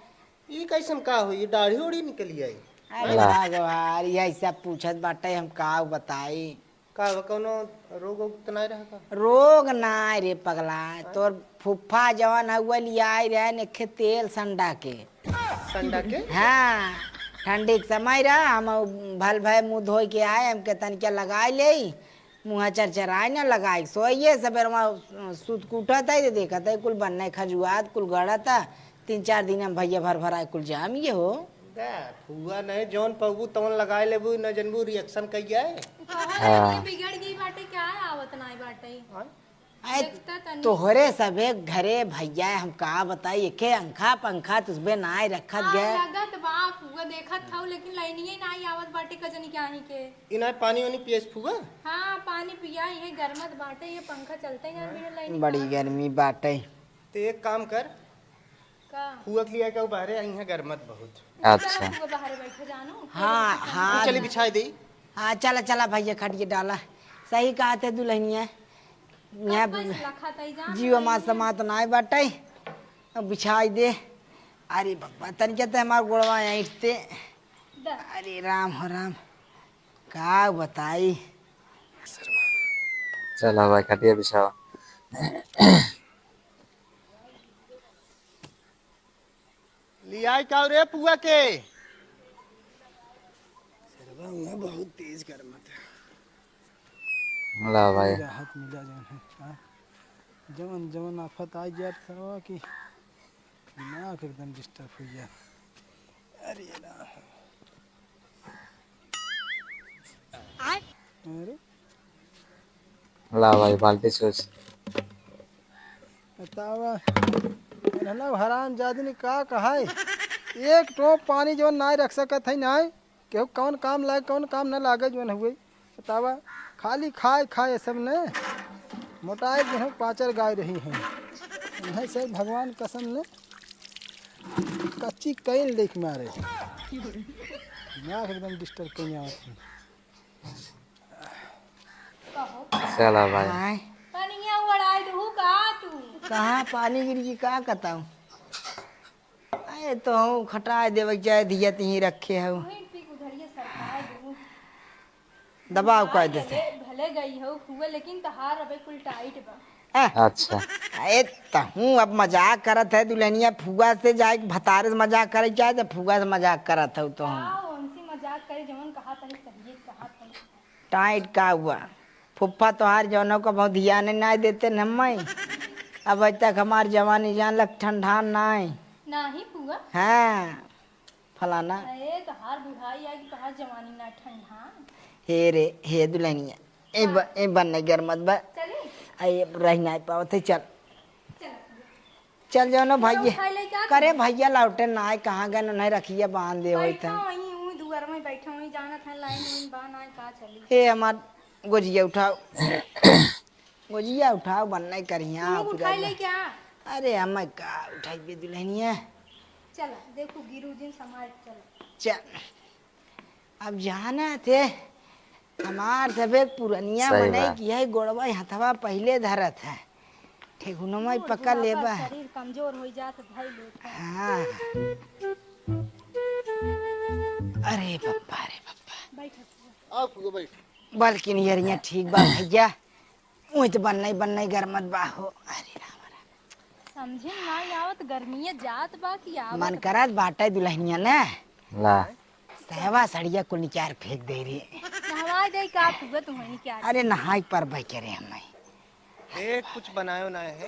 ई कैसन का हो, ये दाढ़ी ओढ़ी निकली आई? अरे ला। भगवान, यही सब पूछत बाटे, हम का बताई? का हो, कौनो रोग ओग त नाय रहा का? रोग नाय रे पगला, हाँ? तोर फुफ्फा जवन है, वो लियाई रहे नेखे तेल संडा के। संडा के? हाँ, ठंडी के समय रहा, हम भल भय मुँह धोई के आए, हमके तनिका लगाई ले, मुँह चरचराए न लगाई, सोइए सबेरवा सुत के उठत है, देखत है, कुल बन्ने खजुआत, कुल गड़त है, तीन चार दिन हम भैया भर भर आए कुल जाम ये हो। दे, फुआ नहीं, जौन पौबू तौन लगाए लेबू, न जनबू reaction कई जाए। तोहरे हाँ। से बिगड़ गई बाटे, क्या है आवत नाई बाटे? हाँ? आए, देखता तनी। तोहरे सबे घरे भैया, हम का बताई, एके अंखा पंखा तुसबे नाई रखत हाँ, गए। लगत बा फुआ, देखत हऊ, लेकिन लाइनिये नाई आवत बाटे, कजनी क्या ही के। इनाय पानी वानी पियस फुआ? हाँ, पानी पिया, ये गरमत बाटे, ये पंखा चलते हैं बिना लाइन बड़ी के। गर्मी बाटे। ते एक काम कर, का? फुआ के लिए के बाहरे आई है, गरमत बहुत। अच्छा। चलो, फुआ बाहरे बैठे जानो। हाँ, हाँ। चली बिछाई दे। हाँ, चला, चला भैया, खटिया डाला। सही कहत है दुल्हनिया। यहाँ कब से लखा तई जान जीव रही माँ है। समात नाय बाटे। अब बिछाई दे। अरे बाबा, तनिका ते हमार गोड़वा यहाँ इठते। द। अरे राम हो राम, का बताई। चला भाई, खटिया बिछावा। लियाई का रे पुआ के? सरवा में बहुत तेज गरमत है। ला भाई। राहत मिला जवन है, हाँ। जवन, जवन आफत आ जात सरवा की दिमाग एकदम disturb हो गया। अरे राम। अरे। ला भाई, बाल्टी सोच। बतावा, इन्हना हराम जादनी का कहाई? एक टोप पानी जवन नाय रख सकत है नाय, केहू कौन काम लागे, कौन काम न लागे, जौन हुए बतावा। खाली खाए खाए सब ने मोटाए, जौन पाचर गाय रही हैं। इन्हें से भगवान कसम ने कच्ची कई देख मारे। दिमाग एकदम डिस्टर्ब कई आवत है। चला भाई। आय। पनिया उड़ाई दहू का तू? कहाँ पानी गिर गई, का कताऊ? अरे तो हूँ खटाए देवे के चाहे, धिया तिही रखे हऊ। वहीं पी के उधरिए सरकाए दहू। दबाव कह दे से। भले, भले गई हो फुआ, लेकिन तहार अबे कुल टाइट बा। आ, अच्छा। ए, तहूँ अब मजाक करत है दुल्हनिया, फुआ से जाए के भतारे से मजाक करे चाहे तो फुआ से मजाक करत हऊ तो हम। का उनसे मजाक करे, जवन कहा तनी सही कहा तनी। टाइट का हुआ? फुफ्फा तोहार जौनो का बहुत ध्यान नाय देते न हम्मै। अब तक हमार जवानी जान लग ठंडा नाय। नाही फुआ। हाँ, फलाना। अरे तोहार बुढ़ाई आई कि तोहार जवानी ना ठंडा। हे रे, हे दुल्हनिया, ए ब-, ए बन्ने गर मत बा। चली? आ, ए रह नाय पावत है, चल। चल। चल जाओ ना भैया। उठाई लेके आ करे तू। भैया लौटे ना आए, कहाँ गए ना, नहीं रखिया बांध दे होई बैठा था। वहीं, वहीं दुआर में बैठा वहीं, जानत है लाइन उइन बा ना का चली। हे हमार गोजिया उठाओ, गोजिया उठाओ, बन नहीं करिया तू लोग पूरा उठाई बा। लेके आ। अरे हम का उठाई बे दुल्हनिया। चला, देखो गिरू जिन समाज चला। चल। अब जाना थे, हमार सभे पुरनिया सही मनई बात। की है, गोड़वा हथवा पहिले धरत है, ठेहुनवा बूढ़ पकड़ बुढ़ापा, लेबा। शरीर कमजोर हो जात, धई लेत है। हाँ। अरे पप्पा, अरे पप्पा। बैठ। आओ फुआ, बैठ। बल्कि नियरिया ठीक बा भैया। उइत बन्नई बन्नई गरमत बा हो। अरे राम राम। समझे में नाई आवत, गर्मिया जात बा कि आवत मन बा? करत बाटे दुल्हनिया ने। ला। सहवा सड़िया कुल निचार फेंक दे रे। नहवाई दे का फुआ तुम्हें निचार? अरे नहाई पर भाई करे हमें। ए, कुछ बनायो ना है।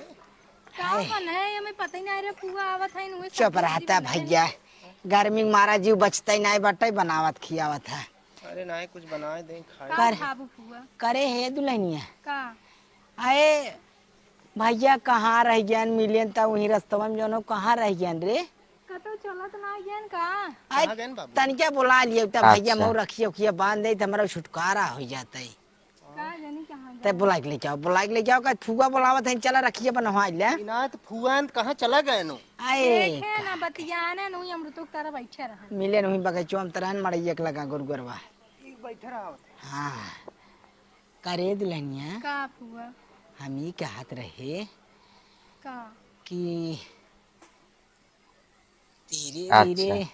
का हाय। बने है, हमें पता ही ना रे फुआ आवत है, नुए चुप सब्जी रहता उब्जी बनाए भैया। हैं। गर्मी में मारा जीव बचता ही ना बाटे, बनावत खियावत है। अरे नाहीं, कुछ बनाए दें, खाए। का कर। खाबू फुआ? करे हे दुल्हनिया। का? आए भैया, कहाँ रह गयन? मिलेन त वहीं रस्तवा में जौन हो, कहाँ रह गयन रे? कतौ चलत ना गयन का? आए, कहाँ गयन बाबू? तनिका बोला लियो त भैया, अच्छा। मोर रखिया उखिया बांध दे त हमरा छुटकारा हो जाता है। का जानी कहाँ तै गयन? बोला के ले जाओ, बोला के ले जाओ, का फुआ बोलावत है, चला रखिया बनवा ले। ई ना त फुआ न कहाँ चला गए नो? आए, देखे ना, का बतियाने नु, हम रुतुक तारा बैठे रहन। मिले नु बगैचवा में तरहन मड़ैया के लगा गुरगुरवा। ई बैठे रहा होत। हाँ। का रे दुल्हनिया? का फुआ? हम ई कहत रहे का? कि धीरे अच्छा। धीरे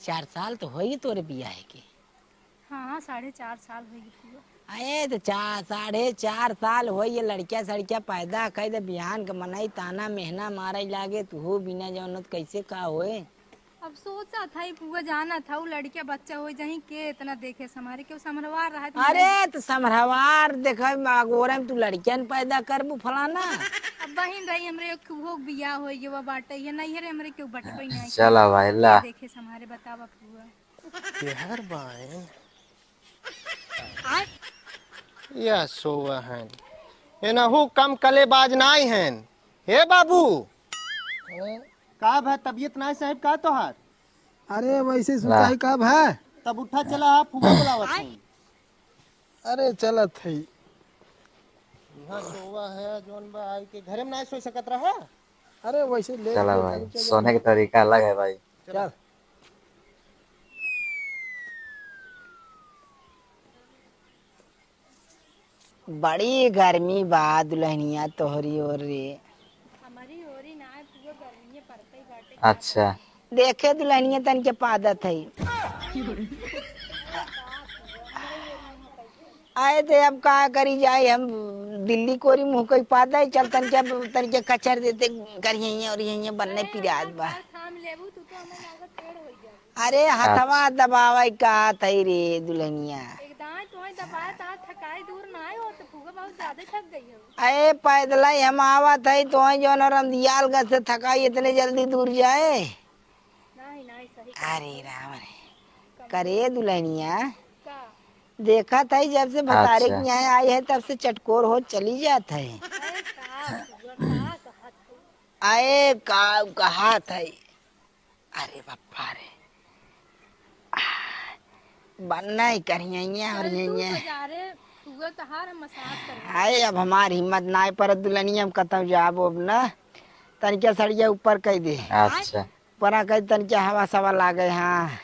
चार साल तो होई तोरे बियाह के। हाँ, साढ़े चार साल होई गई फुआ। अरे तो चार, साढ़े चार साल होई ये लड़किया सड़किया पैदा कई दे, बिहान के मनई ताना मेहना मारे लागे, तू हो बिना जौनत कैसे का होए? अब सोचा था ही फुआ, जाना था वो लड़किया बच्चा हो जाही के इतना देखे संभारे, केहू संभरवार रहा तो अरे, तो संभरवार देखे, अगोरे में तू लड़कियन पैदा करबू फलाना। अब बहिन रही हमरे एक वो बियाह होई गवा बाटे, ये नहीं रे हमरे केहू बटपई नहीं। चला भाई, ला। के देखे संभारे, बतावा फुआ। केहर बाएन? या सोवा हन। एनहू कम कलेबाज नाई हन। हे बाबू। का भा तबीयत नाई साहब का तोहार? अरे वैसे ला। सुताई का भा? तब उठा चला, आप फुआ बुलावत हन। अरे चलत है। यहाँ सोवा है, जौन बा आई के घरे में नाई सोई सकत रहा। अरे वैसे ले चला के भाई, चल, चल। सोने के तरीका अलग है भाई। चल। बड़ी गर्मी बा दुल्हनिया तोहरी ओर रे। हमारी ओरी ना है, पूरा गर्मी पड़ते ही बाटे। अच्छा। देखे दुल्हनिया तन के पादत है। आए थे, अब का करी जाए, हम दिल्ली कोरी मुँह कोई पाता है, चल तन के, तन के कचर देते करिए और यहीं बनने पिरात बा। थाम लेबू, तू तो हमें लागत टेढ़ हो गया। अरे, हथवा अच्छा। दबावे का थई रे दुल्हनिया। एक दांत तोय दबाए, तात थकाई दूर ना हो, तो फुआ बहुत ज्यादा थक गई हो। अरे, पैदल ही हम आवत है, तोय जौन रमदियालगंज से थकाई इतने जल्दी दूर जाए। नहीं, नहीं, सही कहा। अरे राम रे। करे दुल्हनिया। का? देखत है, जब से भतारे अच्छा। के यहाँ आई है, तब से चटकोर हो चली जात है। अरे का फुआ, का कहत हो? अरे का कहत है? अरे बापा रे। आ, बन नहीं करिए ये और चल ये तू ये। बाजारे, तू तहार हम मसाज करवा। हाय, अब हमार हिम्मत नाय परत दुल्हनिया, हम कतौ जाबो अब ना। तनिका सड़िया ऊपर कइ दे। अच्छा। ऊपरा कइ, तनिका हवा सवा लागे, हाँ।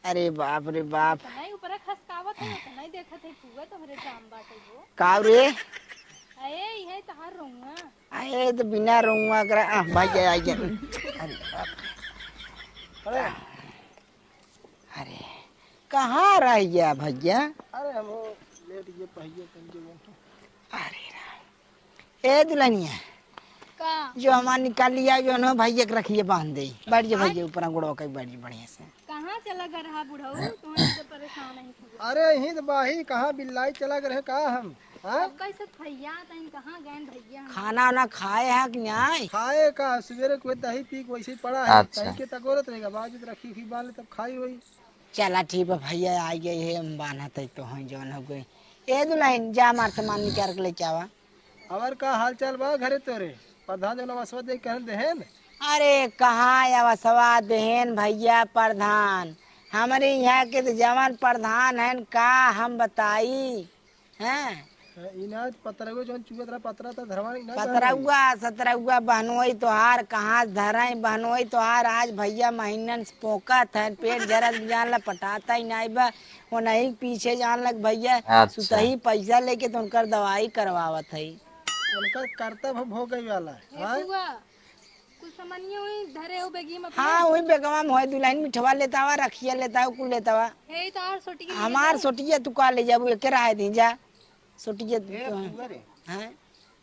अरे बाप रे बाप। उतना ही ऊपरा खसकावत है, उतना ही देखत है, फुआ तोहरे जाम बाटे वो। काव रे? अरे, ये तहार रोंगवा। अरे, तो बिना रोंगवा करा, आ, भाई, आ गया। अरे बाप। अरे। अरे, कहाँ रह गया भैया? अरे, हम वो लेट गए पहिए तन के वो। अरे राम। ए दुल्हनिया, का? जो हमार निकाल लिया, जो न भैया के रखिए बांध दे। बैठ जा हाँ? भैया ऊपर गोड़वा के बैठ जा बढ़िया से। कहाँ चला गए रहा बुढ़ऊ? तुम तो परेशान है खूब। अरे यहीं तो बाही, कहाँ बिल्लाई चला गए रहे का हम? हाँ? अब कैसे भैया, तइन कहाँ गए भैया हम? खाना वाना खाए है कि नहीं? खाए का, सवेरे को दही पी के वैसे ही पड़ा है। अच्छा। तई के तकोरत रहेगा, बाजू तो रखी हुई बाल तब खाई हुई। चला ठीक बा भैया, आ गए है, हम बान्हा तई तो हैं जौन हो गए। ए दुल्हन, जा हमार सामान निकाल के लेके आवा। और का हाल चाल बा घरे तोरे? प्रधान जौन वसवा दे कहन देहेन? अरे कहाँ या वसवा देहेन भैया प्रधान, हमरे यहाँ के तो जवन प्रधान हन का हम बताई, हैं? इनाज पतरउआ जौन चुअत रहा, पतरा त धरवा नहीं ना बहनोई। पतरउआ, सतरउआ बहनोई तोहार कहाँ से धरई बहनोई तोहार, आज भैया महीनन से पोकत हन, पेट झरत जान ला पटाता ही नाई बा, वो नहीं पीछे जान लग भैया, अच्छा। सुतही पैसा लेके तो उनकर दवाई करवावत है। उनकर कर्तव्य भोगे वाला है, ए हाँ? फुआ, कुल सामानिया वही धरे हो बेगिया में अपने? हाँ, वही बेगवा में होय, दुल्हन मिठवा लेतावा, रखिया लेतावा, कुल लेतावा। हे, ई तो आर सोटिया हमार लेतावा। सोटिया तू का ले जाबू, एके रहे दी जा। सोटिया ए, तो फुआ रे। हाँ?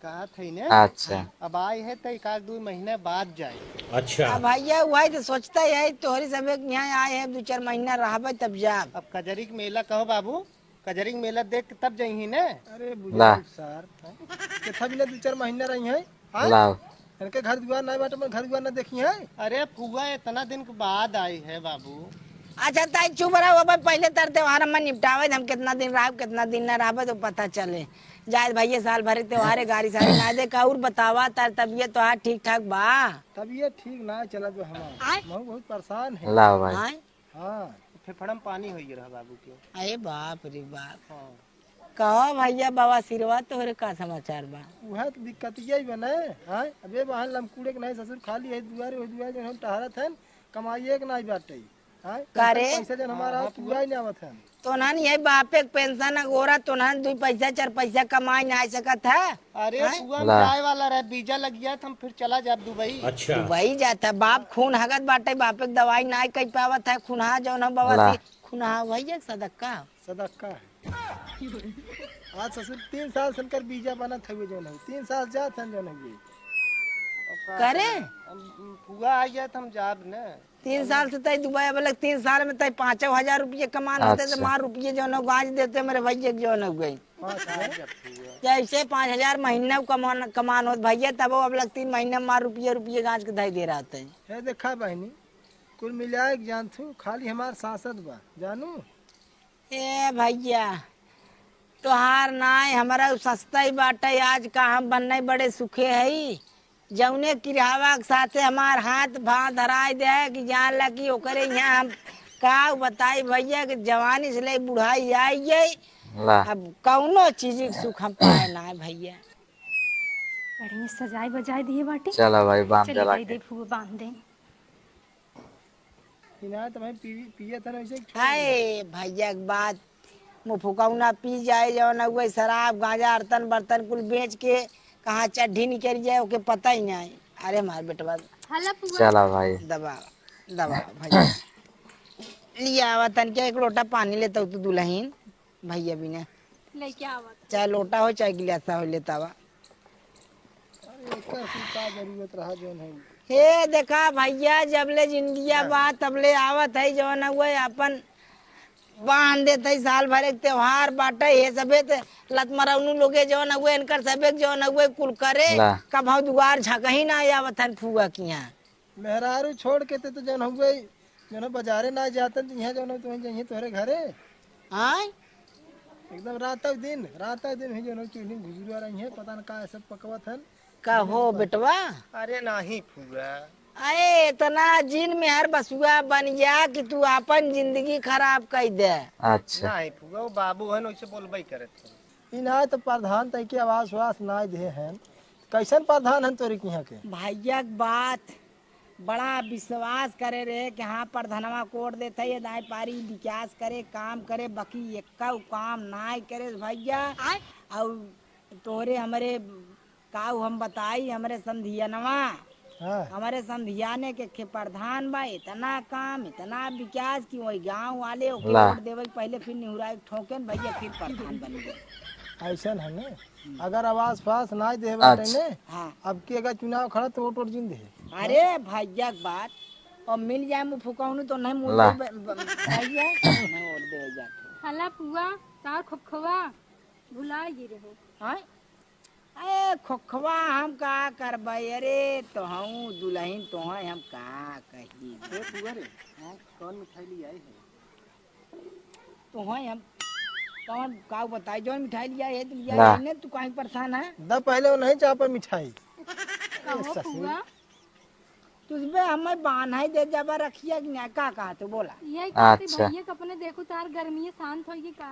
कहा थे ने? अच्छा। अब आए है तो एक आध दो महीना बाद जाए। अच्छा। अब भैया, वही तो सोचता है, तोहरी सब एक यहाँ आए हैं, दो चार महीना रहबे तब जाब। अब कजरी के मेला कहो बाबू, कजरी के मेला देख के तब जइही ने। अरे ला। बुजुर्ग सार, हैं? केथा बिना दू चार महीना रही हैं, हाँ? लाओ। इनके घर दुआर ना बाटे, अपन घर दुआर ना देखी हैं। अरे फुआ, इतना दिन के बाद आई है बाबू। अच्छा, ताई चुप रहो, अब पहले तर त्योहार हम निपटावे, हम कितना दिन रहब, कितना दिन ना रहबे तो पता चले। जाए भैया, साल भर के त्योहार है, गाड़ी साड़ी ना दे का, और बतावा तार तबियत तोहार ठीक ठाक बा? तबियत ठीक ना चलत बा हमार। आय? मैं बहुत परेशान है। लाओ भाई। आय? हाँ। फेफड़ा में पानी होइए रहा बाबू के। अरे बाप रे बाप। हाँ। कहो भैया, बवासीरवा तोहरे का समाचार बा? उहे तो दिक्कत यही बा ना, हाँ? अबे बहन लमकुड़े के नहीं ससुर, खाली है दुआरे, ओह दुआरे जो हम टहरत हन, कमाइए के नहीं बाटे, हाँ? का रे? पैसा जन हमारा हाँ, हाँ, पूरा ही नहीं आवत हन। तोनहन ये बापे के पेंशन अगोरा, तोनहन दुई पैसा चार पैसा कमाई नहीं सकत है? अरे, हैं? फुआ, हम ला। जाए वाला रहे, वीजा लग गया, तो हम फिर चला जाब दुबई। अच्छा। दुबई जात है, बाप खून हगत बाटे, बापे के दवाई नाय कई पावत है, खुनहा जौन हो बवासीर, खुनहा भैया सदक्का। सदक्का है। आज ससुर तीन साल से इनकर वीजा बनत हवे जौन हो, तीन साल जात हन जौन हवे। अब का करे? करें? अब फुआ आ गया तो हम जाब न। तीन साल से तय दुबई, अब लग तीन साल में तय पाँचों हजार रुपये कमान होते, तो अच्छा। मार रुपये जौन हो गाज देते मेरे भैया के जौन हो गई। पाँच हजार जब हुआ। जैसे पाँच हजार महीना कमान, कमान होत भैया, तब वो अब लग तीन महीना में मार रुपये, रुपये गाज के धई दे रहते हैं। हे देखा बहनी, कुल मिलाए के जानथू, खाली हमार सांसद बा, जानू? ए भैया, तोहार नाय, हमरा उ सस्ता ही बाटे, आज का हम बन्ने बड़े सुखे हई। जौने किरहावा के साथे हमार हाथ भाव धराई दे है कि जान ला कि ओकरे यहाँ हम का बताई भैया कि जवानी से ले बुढ़ाई आई गई। ला। अब कौनो चीज के सुख हम पाए ना है भैया। बढ़िया सजाई बजाई दिए बाटी। चला भाई, बांध चले दे जाई लाके। दे फुआ, बांध दे। इनार तो भाई पी-, पिए था ना, वैसे छोड़ दे। हाय, भैया के बात, मुफुकौना पी जाए, जौन उहे शराब, गांजा, अरतन बर्तन कुल बेच के कहाँ चड्ढी निकल जाए, ओके पता ही नहीं। अरे हमार बेटवा। हला फुआ। चला भाई। दबा, दबा भैया। लिया आवा तनके एक लोटा पानी लेता तू दुल्हन, भैया बिना। लेके आवा। चाहे लोटा हो, चाहे गिलासा हो, लेता आवा। अरे, एकर कुल का जरूरत रहा जौन है? हे देखा भैया, जब ले जिंदगिया बा, तब ले आवत है जौन हुए, अपन बांध देत है, साल भर एक त्योहार बाटे, हे सबे ते लतमरौनू लोगे जौन हुए, इनकर सबे के जौन हुए कुल करे, ला। कभौ दुआर झकही ना आवत हन फुआ किहाँ। मेहरारू छोड़ के ते तो जौन हुए, जौन बाजारे ना जातन, तो यहाँ जौन तो वहीं जइहे तोहरे घरे। आय? एकदम रातक दिन, रातक दिन ही जौन चूल्ही घुघुरुआ रही है, पता न का सब पकवत हन। का हो बेटवा? अरे नाही फुआ। अरे, इतना जिन मेहर बसुआ बन गया कि तू आपन जिंदगी खराब कइ दे। अच्छा। नाही फुआ, वो बाबू हन, वैसे बोलबे करत हन। ई ना तो प्रधान तई के आवास वास ना दे हन। कैसन प्रधान हन तोरे किहाँ के? भैया के बात बड़ा विश्वास करे रहे कि हाँ, प्रधानवा कोड देत है, ये दाई पारी विकास करे, काम करे, बाकी एक्का काम नाय करे भैया। आय? और तोहरे हमरे काऊ हम बताई, हमरे संधियनवा, हाँ। हमरे संधियाने के, के प्रधान बा, इतना काम, इतना विकास कि वही गाँव वाले ओके ला। वोट देवे के पहले फिर निहुराई ठोकेन भैया, फिर प्रधान बन गए। ऐसन है ना, हम्म। अगर आवास पास ना दे बाटे अच्छा। ने, हाँ। अब के अगर चुनाव खड़ा तो वोट वोट जिन दे। अरे भैया के बात, और मिल जाए मुँह फुकौनू तो नहीं मुँह ला। दे ब-, ब-, भैया, नहीं वोट दे जाते। हला पुआ, तार खोखवा, भुला गिरे हो। हाँ? अरे खोखवा हम का करबै, अरे तोहू दुलहिन तोहई हम का कही। ए फुआ रे, हाँ? कौन मिठाई ले आए हैं? तोहई हम कौन का बताई, जौन मिठाई लिया है, लिया ला। है ने, तू काहे परेशान है? द पहले वो नहीं चाह पर मिठाई। कहो ए ससुर। फुआ। तुझबे हमें बान्हाई दे जबा रखिया कि नहीं, का कहा तू बोला? यही कहते अच्छा। भैया के अपने देखो तार गर्मी शांत होगी का?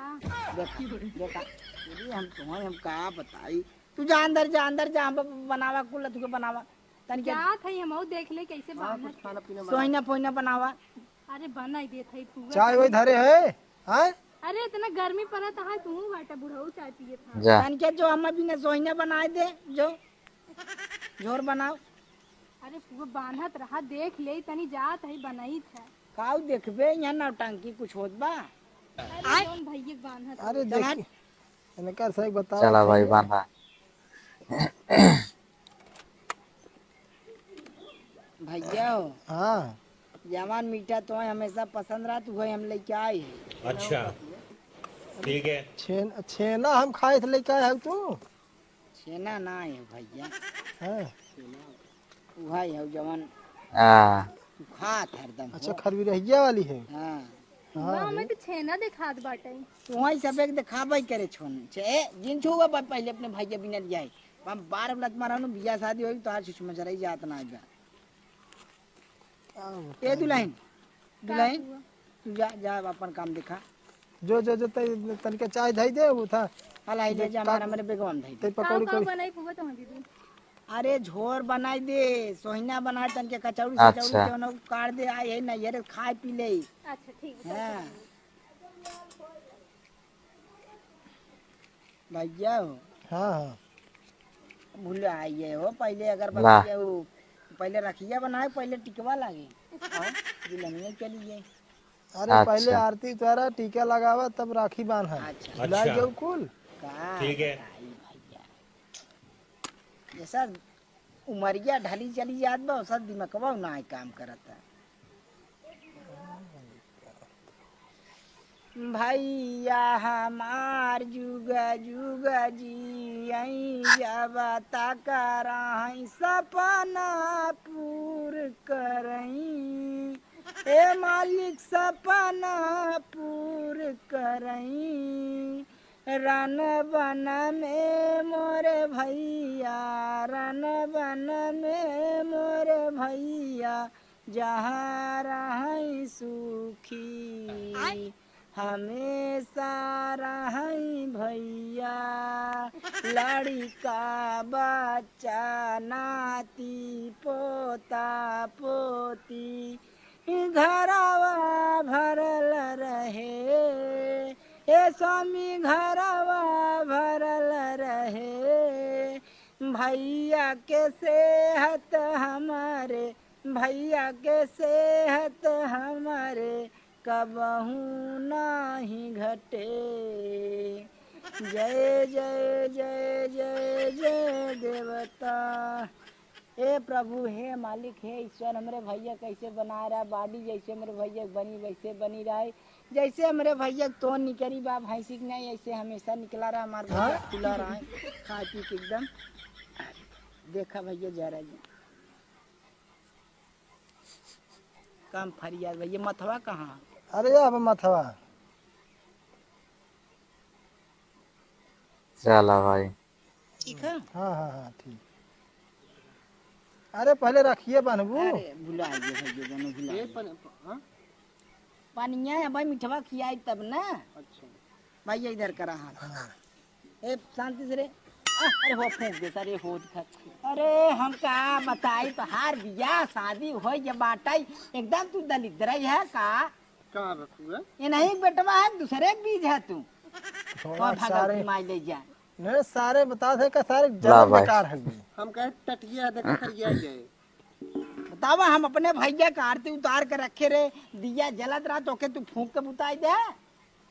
देखा, देखा, दीदी हम तुम्हें हम का बताई, तू जा अंदर जा, अंदर जा, हम ब-, बनावा कुल तुके बनावा। तनिके जात है हम देख ले कैसे हाँ, बांधत कुछ है। खाना पीना बना। सोहिना फोहिना बनावा। अरे बनाई देत है फुआ चाय वही तनी। धरे है, हाँ? अरे इतना गर्मी पड़त है, तू बाटा बुढ़ऊ चाय पिए था। जा। तनिके जो हम बिना सोहिना बनाए दे, जो झोर बनाओ। अरे फुआ बांधत रहा, देख ले, तनी जात है, बनाई था। काऊ देखबे, यहाँ नौटंकी कुछ होत बा? अरे आय। कौन भैया बांधत अरे चला। देखी, इनका सही बताओ चला भाई, सही। बांधा। भैया हो, हाँ। जवान मीठा तो हमेशा पसंद रहा, तू हम लेके आए हैं। अच्छा, ठीक है। छेन-, छेना हम खाए थे, लेके आए हो तू? छेना ना है भैया। हाँ। उहै है जवन हाँ। तू खात हरदम अच्छा, हो। खरबिरहिया वाली है। हाँ। हाँ, वाह, हमें तो छेना देखात बाटे। तू वही सब एक देखाबे करे छोन। छे, ए, जिन छुआ बा पहले अपने भैया बिना लिया है। हम बार लत मारा नु बियाह शादी होई तो आज समझ रही जात ना आइबा। का ए बताई? दुलहिन, का दुलहिन, हुआ? तू जा, जा अपन काम देखा। जो, जो, जो, तै-, तनिका चाय धई दे, वो था। हला, ले दे, जा, का हमारा, हमरे बेगवा में धई दे। तै का, पकौड़ी का कौड़ी। बनाई फुआ तुम्हारी दीदी? अरे, झोर बनाई दे, सोहिना बनाए, तनिका कचौड़ी, अच्छा। सचौड़ी, जौन हो, काट दे, आए है, नहीं, अरे, खाए पी ले। अच्छा, ठीक है, हाँ। भैया हो। हाँ, हाँ। भुलाइए हो, पहले अगरबत्ती ला। वो, पहले रखिया बनाए, पहले टिकवा लागे। हाँ, दुल्हनिया चली जाए। अरे, अच्छा। पहले आरती उतारा, टीका लगावा, तब राखी बांधा। अच्छा। भुला अच्छा। गयो कुल। का ठीक है। बताई भैया। जैसा उमरिया ढली चली जात बा, वैसा दिमकवा ना काम करता। भैया हमार जुग जुग जियई, जब तक रहई सपना पूर करई। ए मालिक सपना पूर करई। रन बन में मोरे भैया, रन बन में मोरे भैया, जहाँ रहई सुखी। आय। हमेशा रहई भैया, लड़िका बच्चा नाती पोता पोती, घरवा भरल रहे, ए स्वामी घरवा भरल रहे। भैया के सेहत हमरे, भैया के सेहत हमरे कबहूँ नाही घटे। जय, जय, जय, जय, जय देवता। हे प्रभु, हे मालिक, हे ईश्वर, हमरे भैया कैसे बना रहा, body जैसे हमरे भैया के बनी वैसे बनी रहे, जैसे हमरे भैया के तोन निकरी बा भैंसी के नहीं, ऐसे हमेशा निकला रहा, हमार भैया हाँ? खुला रहा, खा पी के एकदम। देखा भैया जरा जी, काम फरिया भैया, मथवा कहाँ? अरे अब मथवा। चला भाई। ठीक है। हाँ, हाँ, हाँ, ठीक। अरे पहले रखिए बान्हबू। अरे भुला गए भैया, जानो भुला ए गए। पन-, हाँ? पनिया है भाई, मिठवा खियाई तब ना। अच्छा। भैया इधर करा हाथ। हाँ। ए शांति से रे। आ, अरे हो फूंक दे सर, ये हो दिखा। अरे हम का बताई, तोहार बियाह शादी होई जब बाटाई, एकदम तू दलिद्र ही है का? कहाँ रखू है? ये नहीं बेटवा है, दूसरे के बीज है तू। थोड़ा और भगवती सारे माई ले जा। नहीं, सारे बता थे का सारे ला जन्म भाई। बेकार है ये। हम कहे टटिया है, देख करिया जाए। बतावा, हम अपने भैया का आरती उतार के रखे रे, दिया जलत रहा तो के तू फूंक के बुताई दे,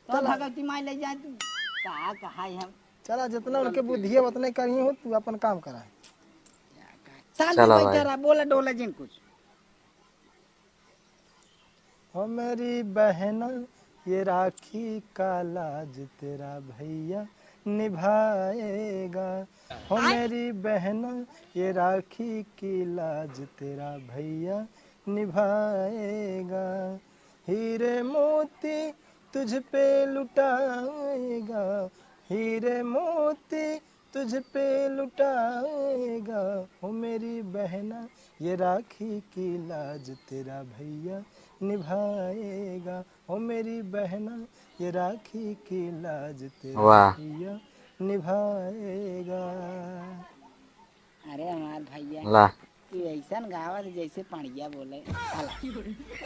तो चला। भगवती माई ले जाए तू। का कहा है हम? चला, जितना उनके बुद्धि है उतने करिए हो, तू अपन काम करा। शांति चला बैठा भाई। रहा, बोला डोला जिन कुछ। हो मेरी बहना, ये राखी का लाज तेरा भैया निभाएगा। हो मेरी बहना, ये राखी की लाज तेरा भैया निभाएगा। हीरे मोती तुझ पे लुटाएगा, हीरे मोती तुझ पे लुटाएगा। हो मेरी बहना, ये राखी की लाज तेरा भैया निभाएगा। हो मेरी बहना, ये राखी की लाज तेरा वाह। भैया निभाएगा। अरे हमार भैया, ला। तू ऐसन गावत जैसे पड़िया बोले। हला।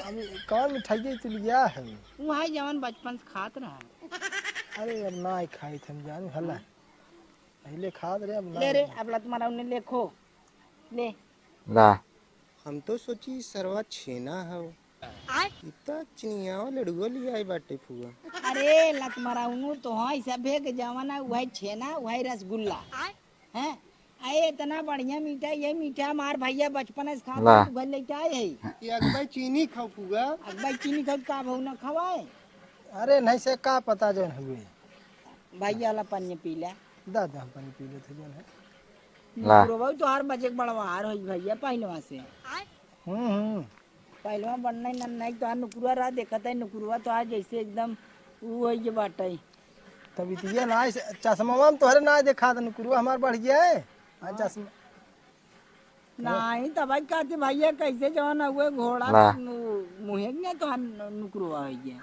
अभी कौन मिठाई तू लिया है? वो है जवन बचपन से खात रहा। अरे अब ना ही खाई थे हम जानू, हला। पहले खात रहे, अब ना ले रे, खाई। अब लत मारा उन्हें ले खो। ले। ला। हम तो सोची सरवा छेना हव। आय। इतना चिनियावा लड़ुआ लिया आई बाटे फुआ। अरे लत मारा उन्हू तो हाँ, सभे के जवन है, वही छेना, वही रसगुल्ला। आय। हैं? अरे इतना बढ़िया मीठा, ये मीठा हमार भैया बचपन से खाता ला। तू घर लेके आए है। ये अगबाई चीनी खाओ फुआ। अगबाई चीनी खाओ का भाव ना खवाए? अरे नहीं से का पता जौन हुए। भैया ला पानी पी ले। दा, दा, हम पानी पी लेते जौन है। ला। नुकुरवा तो हर बजे के बड़वार होई भैया पहलवा से। हम्म, हम्म। पहलवा बनना ही नन्ना ही तो हर नुकुरवा रहा देखत है, नुकुरवा तो आज जैसे एकदम ऊ होई जे बाटे। तब इतिया ना, इस चश्मा में तोहरे ना देखा था, नुकुरवा हमार बढ़ गया है। हाँ, हाँ। चश्मा। नहीं, तब आज कहते भैया कैसे जवन हुए घोड़ा ला। मु-, मुहे के नहीं तो हन नुकरवा है ये।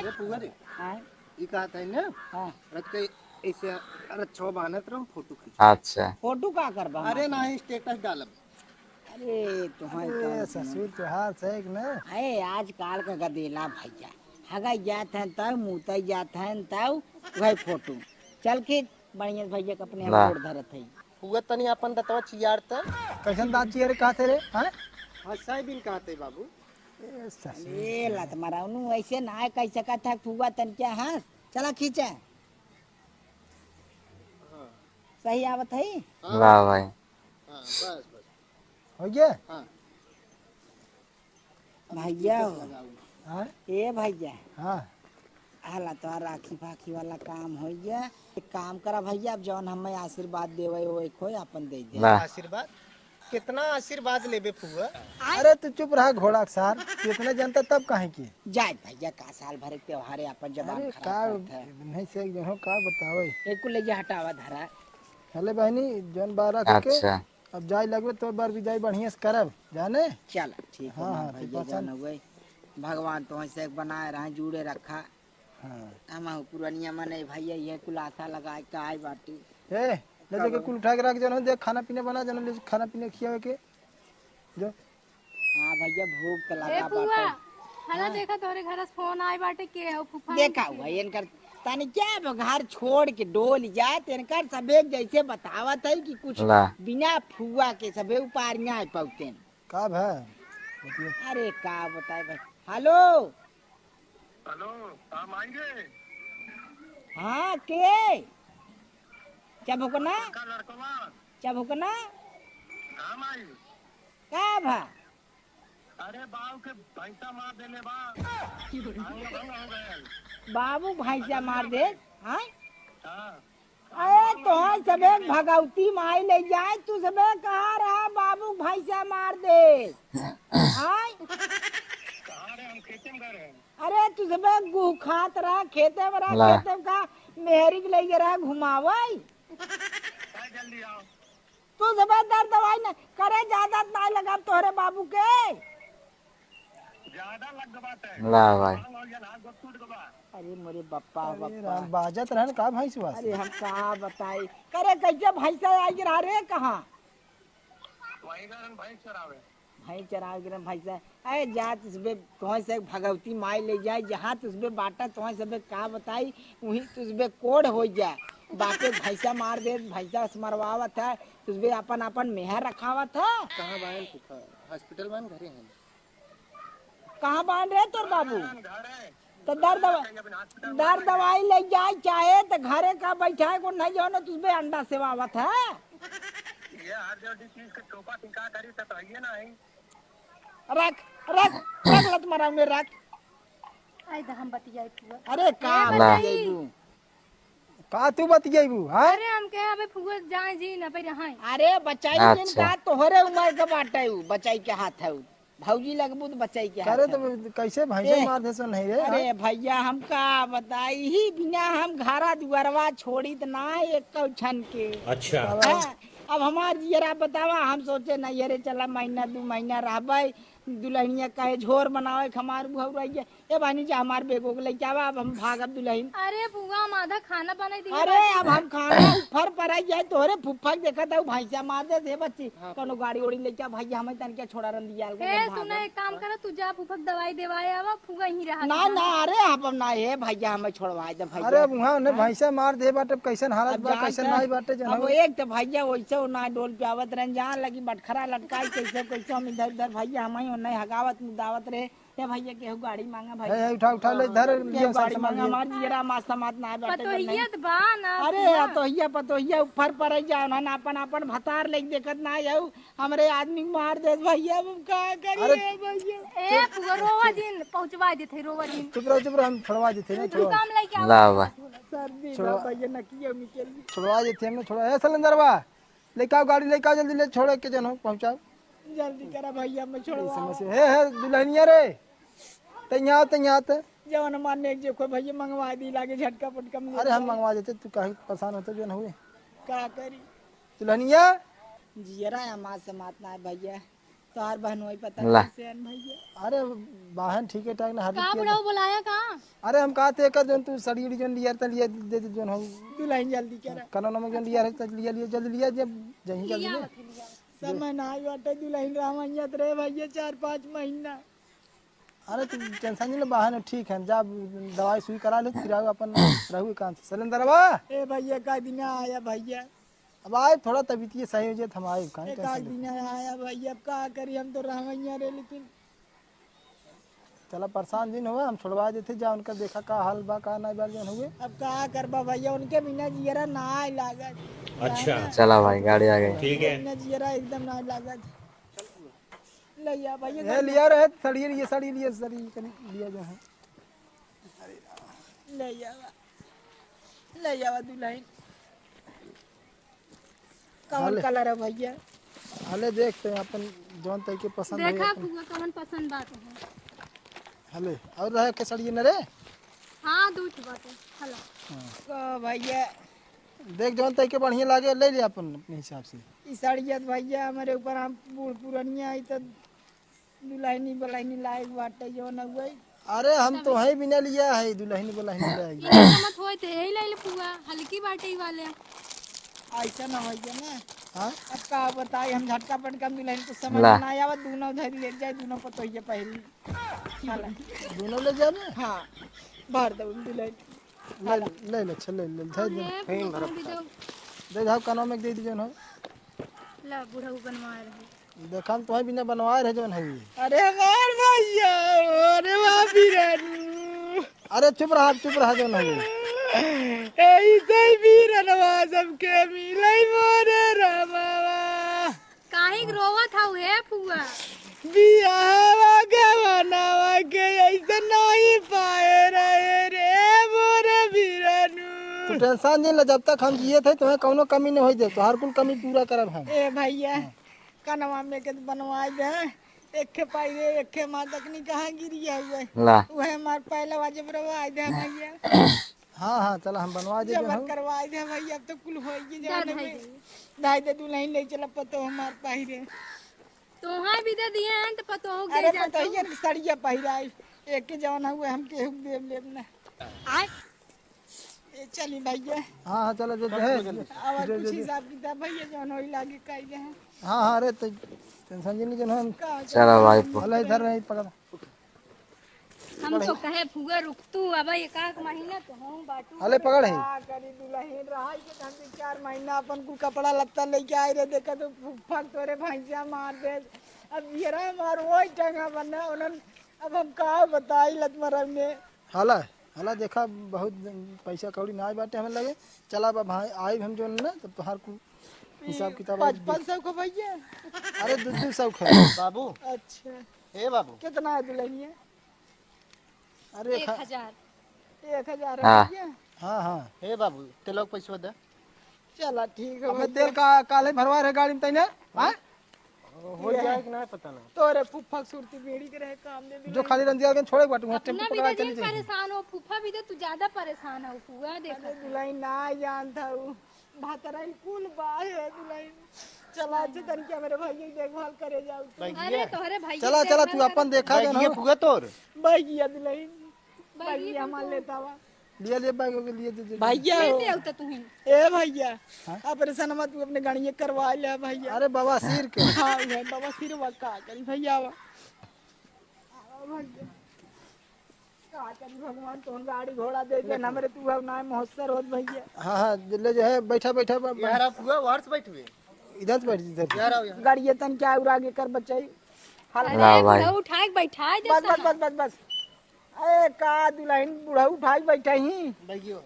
ये फुआ रे, हाँ। ई कहत है ना, हाँ। रख के ऐसे रच्छवा बांधत रहो, फोटो खींच। अच्छा। फोटो का करबा अरे हमारे? नहीं, status डालब। अरे, तुम्हारे अरे, काम ससुर सुनो। त्योहार से एक ना। अरे, आजकल का गदेला भैया, हगाई जात हैं तब, मुतई जात हैं तब, वही फोटो। चल के बढ़िया से भैया के अपने हम ला। गोड़ धरत है। फुआ तनी अपन दतवा चियार त। कैसन दाँत चियारे कहते रे, हाँ? हाँ, साइबिन कहते बाबू। ए, ससुर। ए, लत मराउनु, ऐसे ना कह सकत है फुआ तन क्या, हाँ? चला खींचे। हाँ। सही आवत है? हाँ। वाह भाई। हाँ, बस, बस। हो गया? हाँ। भैया हो। हाँ? ए भैया। हाँ। हला तो राखी फाखी वाला काम हो गया। एक काम करा भैया, अब जौन हमें आशीर्वाद देवे वो एक होय, अपन दे दे। वाह। आशीर्वाद? कितना आशीर्वाद लेबे फुआ? अरे तू चुप रहा घोड़ा के सार, तू इतना जानता तब काहे की? जाए भैया, का साल भर के त्योहार है, अपन जबान अरे खराब का करत है। नहीं से एक जन हो, का बतावे? एक को ले जा हटावा धरा। चले बहनी, जौन बारह के अच्छा। अब जाए लगबे तो बार विदाई बढ़िया से करब, जाने? चल, ठीक है, हाँ, हाँ, भैया तू पसंद जान हो गए। भगवान तो ऐसे बनाए रहे, जुड़े रखा। हाँ। हम पुरनिया मने भैया ये कुल आशा लगा के आए बाटी। ए, ले जाके कुल उठा के रख, जानो, देख खाना पीना बना, जानो, ले खाना पीना खियावे के। जो। हाँ भैया, भूख तो ए लगा फुआ, बाटे। हला हाँ। देखा तोहरे घर से फोन आए बाटे, के हो फूफा? देखा हुआ, इनकर तनी क्या अब घर छोड़ के डोल जात, इनकर सबे जैसे बतावत है कि कुछ ला। बिना फुआ के सबे उपारियां आए पौते। का भा? बतिया। अरे का बताए भाई। हेलो। हेलो, हाँ माई रे। हाँ, के? चबुकना? का लड़कवा? चबुकना? हाँ माई। का भा? अरे बाबू के भैंसा मार देले बा। अंग भंग हो गए। बाबू भैंसा मार दे? हाँ? हाँ। अरे तोहर सबे भगवती माई ले जाए, तू सबे कहाँ रहा बाबू भैंसा मार दे? आय? कहाँ रहे, हम खेते में गए रहे। अरे तू सबे गुह खात रहा, खेते में रहा, ला। खेते में का मेहरी के ले रहा घुमावे। का जल्दी आओ। तू सबे दर्द दवाई न करे, ज्यादा नाहीं लगा तोहरे बाबू के। ज्यादा लग गवा तै। ला भाई। मांग हो गया, हाथ गोड़ टूट गवा। अरे मोरे बप्पा, अरे बप्पा। राम, बाजत रहन का भैंस वास? अरे हम का बताई, करे कैसे भैंसा आई रहा रे, कहाँ? वही कारण भैंस चरावे। भैंस चरावे के रहे भैंसा। अरे जा तुसबे, तोहई से भगवती माई ले जाए, जहाँ तुसबे बाटा, तोहई सबे का बताई, वहीं तुसबे कोढ़ हो जाए। बापे भैंसा मार दे, भैंसा से मरवावत है, तुसबे अपन, अपन मेहर रखावत है। कहाँ बायन फूफा? हॉस्पिटल बायन घरे हैं? कहाँ बायन रे तोर बाबू? तो दर दवा-, दर दवाई ले जाए, चाहे तो घरे का बैठाए को नहीं, जो ना तुसबे अंडा सेवावत है। ये हर जो चीज के चोपा सिंका करी तो, तो ये ना है। रख, रख, रख लत मराऊ में रख। आई तो हम बतियाई फुआ। अरे का ए, ला। बतियाई? का तू बतियाईबू, हाँ? अरे हम कहे अबे फुआ जाए जी ना पे रहाई। अरे बचाई दिन अच्छा। का तोहरे उम्र के बाटे उ, बचाई के हाथ है उ। भौजी लगबू तो बचाई के हाथ करे है। तो कैसे भैंसा ए, मार दे सो नहीं रे, अरे हाँ? भैया हम का बताई, ही बिना हम घरा दुआरवा छोड़ी त ना एक क्षण के। अच्छा। हाँ, अब हमार जियरा बतावा, हम सोचे नहीं अरे चला महीना दू महीना रहबे, दुल्हनिया कहे झोर बनावे के हमार बुहौ रहिए। ए बानी जा हमार बेगो के लेके आवा, अब हम भागब दुल्हन। अरे फुआ, हम आधा खाना बनाई दिए अरे बानी। अब हम खाना ऊपर पर आई जाए, तोहरे फुफ्फा के देखत है, भैंसा मार दे दे बच्ची। हाँ, कोनो गाड़ी ओड़ी लेके आ भैया, हमें तनके छोड़ा रंदियाल के ए, जब सुना, भागब। एक काम करो, तू जा फुफ्फा के दवाई देवाए आवा, फुआ यहीं रहा ना, दे। ना, अरे अब ना, ए भैया, हमें छोड़वाए दे भैया। अरे अब वहाँ ने हाँ? भैंसा मार दे बाटे, अब कैसन हालत अब बा, जान कैसन के नाई बाटे, जन अब हो। एक तो भैया वैसे वो ना डोल पे आवत रहन, जहाँ लगी बटखरा लटकाई, कैसे, कैसे हम इधर उधर भैया, हम ही नहीं हगावत मुदावत रहे। ए भैया, केहू गाड़ी मांगा भाई। ए, ए, उठा, उठा, ले, धर, केहू लिया, सब गाड़ी सामान मांगा, लिया। हमार जियरा मास समात ना बैठे पतोहिया नहीं। त बा ना, अरे, फुआ। या तोहिया, पतोहिया ऊपर परै जा, उन्हन आपन, आपन भतार लेके देखत ना आऊ, हमरे आदमी के मार देस भैया, अब हम का करी अरे, ए भैया? ए, फुआ, रोवा जिन, पहुंचवा देते, रोवा जिन। चुप रहो, चुप रहो, हम छोड़वा देते हैं, तू छोड़वा। काम लेके आओ। ला बा। सर्दी छोड़वा। बा भैया, नकिया में चली। छोड़वा देते हैं, हमने छोड़ा। ए, सिलेंडरवा, लेके आओ गाड़ी, लेके आओ जल्दी, ले छोड़े के जन हो, पहुंचाओ। जल्दी करा भैया, मैं ई छोड़वा। समस्या। हे, हे, दुल्हनिया रे, तैयार, तैयार ते। जवन हमार नेक जे कोई भैया मंगवा दी, लागे झटका पटका में अरे, हम जाए। मंगवा देते, तू काहे परेशान होते, जो न हुए। का करी? दुल्हनिया। जियरा हमार समात ना है भैया, तोहार बहनोई पता ला। कैसे हन भैया? अरे, बहन ठीक है, टाइम ना, हर का चीज बुढ़ऊ बुलाया का? अरे, हम कहा थे, एकर जौन तू सड़ी उड़ी जौन लिया, त लिया दे दे, जौन हो। दुल्हन जल्दी करा। कनो नमक जौन लिया है, त लिया, लिया, जल्दी लिया, जब जहीं जल्दी लिया ले। बथे, लिया बथे। समय ना आई बाटे, दुल्हन रावैया त रहे भैया चार पाँच महीना। अरे, तू टेंशन नहीं ले, बहन ठीक है, जा दवाई सुई करा ले, फिर आओ अपन रहू एकांत से। सिलेंडरवा। ए भैया, का दिन आया भैया? अब आए, थोड़ा तबीयत ये सही हो जाए, त हम आए, काहे एक टेंशन आध लेते? दिन आया भैया, अब का करी, हम तो रहवैया रहे, लेकिन चला, परेशान जिन हुआ, हम छोड़वा देते, जा उनका देखा का हाल बा, का नाई बा, जौन हुए। अब का करबा भैया, उनके बिना जियरा नाई लागत। अच्छा। चला भाई, गाड़ी आ गई। ठीक है। बिना जियरा एकदम नाई लागत। ले जा भैया, ए, लिया रहे, सड़ी, ये सड़ी, लिया, सड़ी, कनी लिया जो है। ले जावा, ले जावा दुल्हन। कौन हाले। कलर है भैया? हाले देखते हैं अपन जौन तरीके पसंद है देखा अपन। फुआ कौन पसंद बात है। हाले, और रहे के सड़िए न रे? हाँ, दू ठो बाटे। हलो। हाँ। तो भैया। देख जौन तरीके बढ़िया लागे, ले ले अपन अपने हिसाब से। ई सड़िया तो भैया हमारे ऊपर हम बूढ़ पुरनिया आई तो दुल्हनी बलहनी लायक बाटे जौन हुए। अरे हम तो है बिना लिया है दुल्हनी बलहनी लायक। इनका मत होए थे, यही ले ले फुआ, हल्की बाटे ही वाले। ऐसा ना होइए ना। हाँ? अब का बताई हम झटका पटका दुल्हन कुछ समझ ला। ना आवा, दोनों धर ले जाए, दोनों पतोहिए पहली। दोनों ले जाबे? हाँ, भर दो दुल्हन। ले, ले, ले, अच्छा, ले, ले, धर दे। अरे, फूल भी दो। दे जाओ, कानों में दे दीजिए ना। ला, बुढ़ऊ बनवा रहे। देखा, हम तुम्हें बिना बनवाए रहे जौन है। अरे हमार भैया, अरे वाह बीरन। अरे चुप रहा, चुप रहा जौन है। ऐसे बीरनवा सबके मिलै मोरे रामावा। काहे के रोवत हऊ हे फुआ? बियाहवा गवनवा के ऐसे नहीं पाए रहे रे मोरे बीरनू। तू टेंशन नहीं ले, जब तक हम जिए थे तुम्हें कौनो कमी नहीं होई दे, तोहार कुल कमी पूरा करब हम। ए भैया, हाँ। कनवा में के बनवाई दे, एक खे पाई रे, एक खे माँ तकनी कहाँ गिरी है हुए। ला। वह हमार पहला वाजिब रवा आई दे भैया। हाँ, हाँ, चला, हम बनवा दे जबर। करवा दे भाई, अब तो कुल होइए जा जवन भाई। धाई दे दुलहिन ले चला पतो हमार पहिरे। तोहार भी दे दिए हैं तो पतोह के अरे जा पतोहिया तू। के सड़िया पहिराई, एक के जवन हुए हम केहू के देब लेब ना। आय। ए चली भैया। हाँ, हाँ, चला, जो, जो है, अब जो, कुछ जो, जो। हिसाब किताब भैया जवन होई लागे कइले हैं। हाँ, हाँ, अरे तो टेंशन जिन ली, जवन हम का चला भाई, चली? भले इधर रही, पकड़। हम तो कहे फुआ रुक तू, अब एक आध महीना तो हम बाटू। अले पकड़ है। का करी दुलहिन, रहाई के हम दू चार महीना अपन कुल कपड़ा लत्ता लेके आए रहे, देखा तो फुक फाक तोरे भैंसिया मार दे। अब ये रहा हमार वही टंगा बना, उन्हन अब हम का बताई लत मरब में। हला, हला देखा बहुत पैसा कौड़ी ना बाटे हमें लगे। चला अब भाई आई हम जो ना तो तोहार कुल हिसाब किताब पाँच, आज पाँच सौ को भैया। अरे दू दू सौ खा। बाबू। अच्छा। ए बाबू। कितना है दुलहिनिया? अरे एक खा- हजार। एक हजार है हाँ। भैया। हाँ, हाँ। हे बाबू, तेलवा के पैसवा दे। चला, ठीक है अब भैया। तेल का काले भरवा रहे गाड़ी में तैने? हाँ? हो जाए कि ना पता ना। तोरे फुफ्फा के सुरती बीड़ी के रहे काम दे जो दुलहिन। खाली रंदिया के छोड़े बाटू, वहाँ अपना टेम्पो भी पकड़ा दे चली जिन जाइए। परेशान हो, फूफा भी दे, तू ज्यादा परेशान हो फुआ, देखा। अरे दुलहिन ना जानता हूँ। भातराइन कुल बा है दुलहिन। चला, अच्छा तन क्या मेरे भाई की देखभाल करे जाओ तू। बैगिया। अरे तोहरे भाई चला, की चला, तू देखभाल अपन करे। देखा बैगिया जाना। फुआ तोर। बैगिया दुलहिन। बैगिया बैगिया हमार तू। लेता हुआ। लिया, लिया, बैग के लिए दे, दे, दे। भैया हो। लेते आओ तो तू ही। ए भैया, हाँ? ऑपरेशन मत तू अपने गाड़िए करवा ले भैया। अरे बाबा सिर के। हाँ, उहे बाबा सिर वा का करी भैया वा। आवा भैया। का करी भगवान, तोहन गाड़ी घोड़ा दे दे, हमरे तू अब ना महोत्सव होत भैया। हाँ, हाँ, ले जो है, बैठा, बैठा, बा-, ये हरा फुआ, वर्ष बैठबे। इधर से बैठ, इधर से। यार आओ यहाँ। गाड़िए तन क्या उड़ा के कर बचाई। हाल अरे, ला भाई। बुढ़ऊ उठा के बैठा बस, देता बस, है। बस, बस, बस। अरे, का दुलहिन बुढ़ऊ उठा के बैठा ही। बैगियो।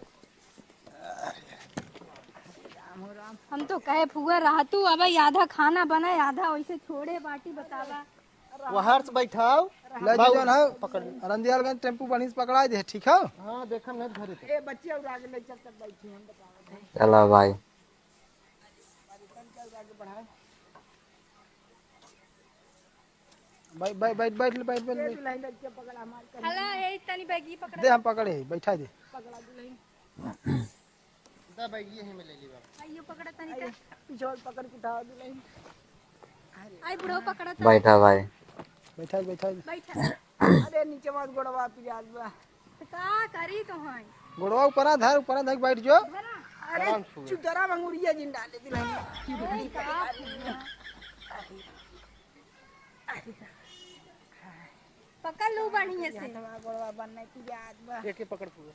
हम तो कहे फुआ रहा तू, अब आधा खाना बने, आधा वैसे छोड़े बाटी बतावा। वहार से बैठाओ। ले बाबू, जौन है, पकड़। रंदियालगंज टेम्पू बढ़िया से पकड़ा दे, ठीक है? हाँ, देखम नहीं घरे तक। ए, बच्चे और आगे ले चल, तब बैठी हम बतावत हैं। चला भाई। बैठ, बैठ, बैठ, बैठ, बैठ, ए, बैठ। दुल्हन बच्चे पकड़ा हमार कर। हला, ए, तनी बैगी पकड़ा। दे, हम पकड़े, बैठा दे। पकड़ा दुल्हन। दा बैग यही में ले ली बाबा। आइयो पकड़ा तनी का। पीछे पकड़ के उठाओ दुल्हन। आई बुढ़ऊ पकड़ा तनी। बैठा भाई। बैठा, बैठा। बैठा। अरे नीचे मत गोड़वा पिरात बा। त का करी तो हैं? गोड़वा ऊपरा धर, ऊपरा धर के बैठ जो। धरा। अरे आराम से। चुदरा मंगुरिया जिन डाले दुल्हन। ए, का पकड़ लू बढ़िया से। हथवा गोड़वा बन नहीं पिरात बा। एक ही पकड़ पूरा।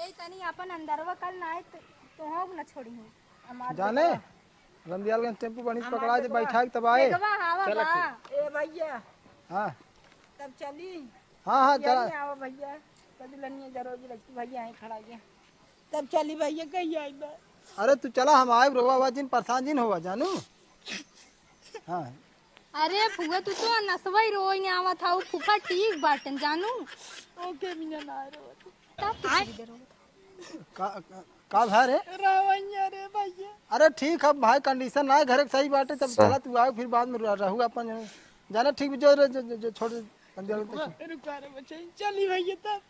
ए, तनी अपन अंदरवा कल ना आए तो, तोहू न छोड़ी हूँ। हमार जाने? बेटवा। रंदियालगंज टेम्पू बढ़िया से हमार पकड़ा दे, बेटवा। बैठा के तब आए। बेटवा, हवा चला बा। ठीक। ए भैया। हाँ। तब चली। हाँ, हाँ, यहीं चला। आवा भैया। तो दुल्हनिया जरूर रखी भैया, यहीं खड़ा गया। तब चली भैया, कहीं आई बा। अरे तू चला, हम आए, रोवा हुआ जिन, परेशान जिन होवा, जानू। हाँ। अरे फुआ, तू तो नसवा ही रोई ने आवत हऊ, फूफा ठीक बाटन जानू। ओके, मिया ना रोवत। तब तू आय। किधर हो? का, का, का भा रे? रावैया रे भैया। अरे ठीक है भाई, कंडीशन ना है, घर के सही बाटे, तब सा- चला तू आओ, फिर बाद में रह-, रहू अपन जने। जाना ठीक भी जो रे, जो, जो, जो छोड़ दे, अंदर तक। रुका रे बच्चा, चली भैया तब।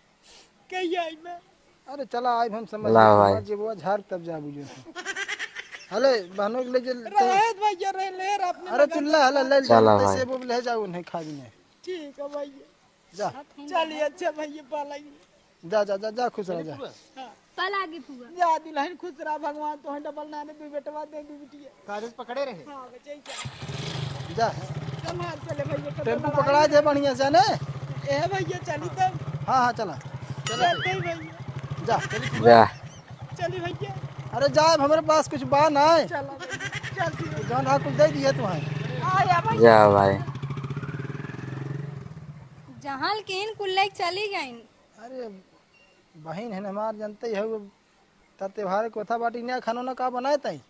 कहिया आई मैं? अरे चला, आई हम समझ ला गए, भाई। हमार जेबवा झाड़ तब जा बुझो। हले, बहनों के ले जे तो रहे भैया, रहे ले, अपने अरे लगा चिल्ला, दे। हला, ले चला जा, भाई। सेब उब ले जाओ, नहीं खा भी नहीं। ठीक है भैया। जा। चलिए, अच्छा भैया, पाला ही। जा, जा, जा, जा, खुश रह, जा। हाँ। पाला आगे फुआ। जा, दुल्हन खुश रहा, भगवान तोहे डबल नाने, दू बेटवा दे, दू बिटिया। कागज पकड़े रहे। हाँ, बचाई जा। जा। संभाल चले भैया, कब टेम्पू लड़ाई पकड़ा दे बढ़िया से, ने? ए भैया, चली तब। हाँ, हाँ, चला। चलते ही भैया। जा। जा। चली भैया। अरे जा, अब हमरे पास कुछ बा ना। चला भैया, चलती हूँ। जौन रहा कुछ दे दिए तुम्हें। आ, या भैया। जा भाई। जहाँ लेकिन कुल लेके चली गई। अरे बहिन है हमार, जानते ही हो, त त्योहार के कोथा बाटी नया खाना ना का बनाए ताई?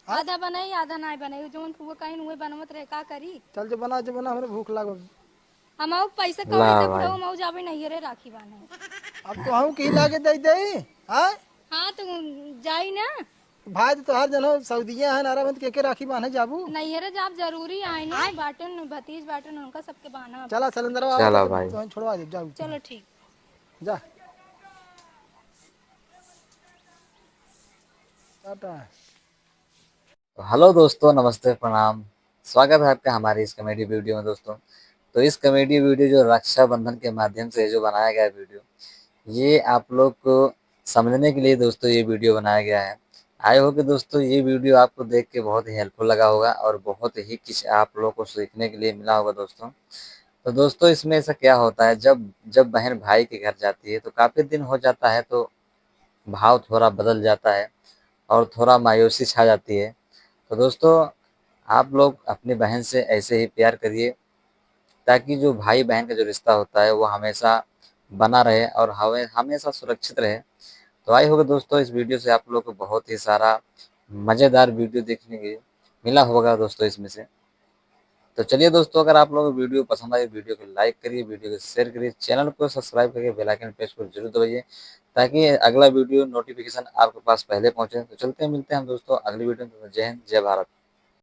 हाँ? आधा बनाई, आधा ना बनाई। जौन फुआ कहीं उहे बनवत रहे, का करी? चल जो बना, जो बना, हमरे भूख लागल। हम आऊ पैसा ला कौड़ी तक भाई। हम आऊ जाबे नहीं रे राखी बांधे। अब तो हम की लागे दे दे, हाँ? हाँ तो जाई ना। भाई तो तोहार जनो सऊदिया है, नारा बंद के के राखी बांधे जाबू? नहीं रे, जाब जरूरी आए ना, बाटन भतीज बाटन उनका सबके बांधा। चला सिलेंडरवा चला आवत, भाई। तो छोड़वा दे, जाऊ। चलो ठीक। जा। टाटा। तो हेलो दोस्तों, नमस्ते, प्रणाम। स्वागत है आपका हमारी इस कॉमेडी वीडियो में दोस्तों। तो इस कॉमेडी वीडियो जो रक्षाबंधन के माध्यम से जो बनाया गया वीडियो, ये आप लोग को समझने के लिए दोस्तों ये वीडियो बनाया गया है। आई होप कि दोस्तों ये वीडियो आपको देख के बहुत ही हेल्पफुल लगा होगा और बहुत ही कुछ आप लोग को सीखने के लिए मिला होगा दोस्तों। तो दोस्तों इसमें ऐसा क्या होता है, जब जब बहन भाई के घर जाती है तो काफ़ी दिन हो जाता है, तो भाव थोड़ा बदल जाता है और थोड़ा मायूसी छा जाती है। तो दोस्तों, आप लोग अपनी बहन से ऐसे ही प्यार करिए, ताकि जो भाई बहन का जो रिश्ता होता है वो हमेशा बना रहे और हवे-, हमेशा सुरक्षित रहे। तो आई होप दोस्तों इस वीडियो से आप लोग को बहुत ही सारा मज़ेदार वीडियो देखने के मिला होगा दोस्तों इसमें से। तो चलिए दोस्तों, अगर आप लोगों को वीडियो पसंद आए, वीडियो को लाइक करिए, वीडियो को शेयर करिए, चैनल को सब्सक्राइब करके बेल आइकन प्रेस को जरूर दबाइए, ताकि अगला वीडियो नोटिफिकेशन आपके पास पहले पहुँचे। तो चलते हैं, मिलते हैं हम दोस्तों अगली वीडियो में। जय हिंद, जय भारत।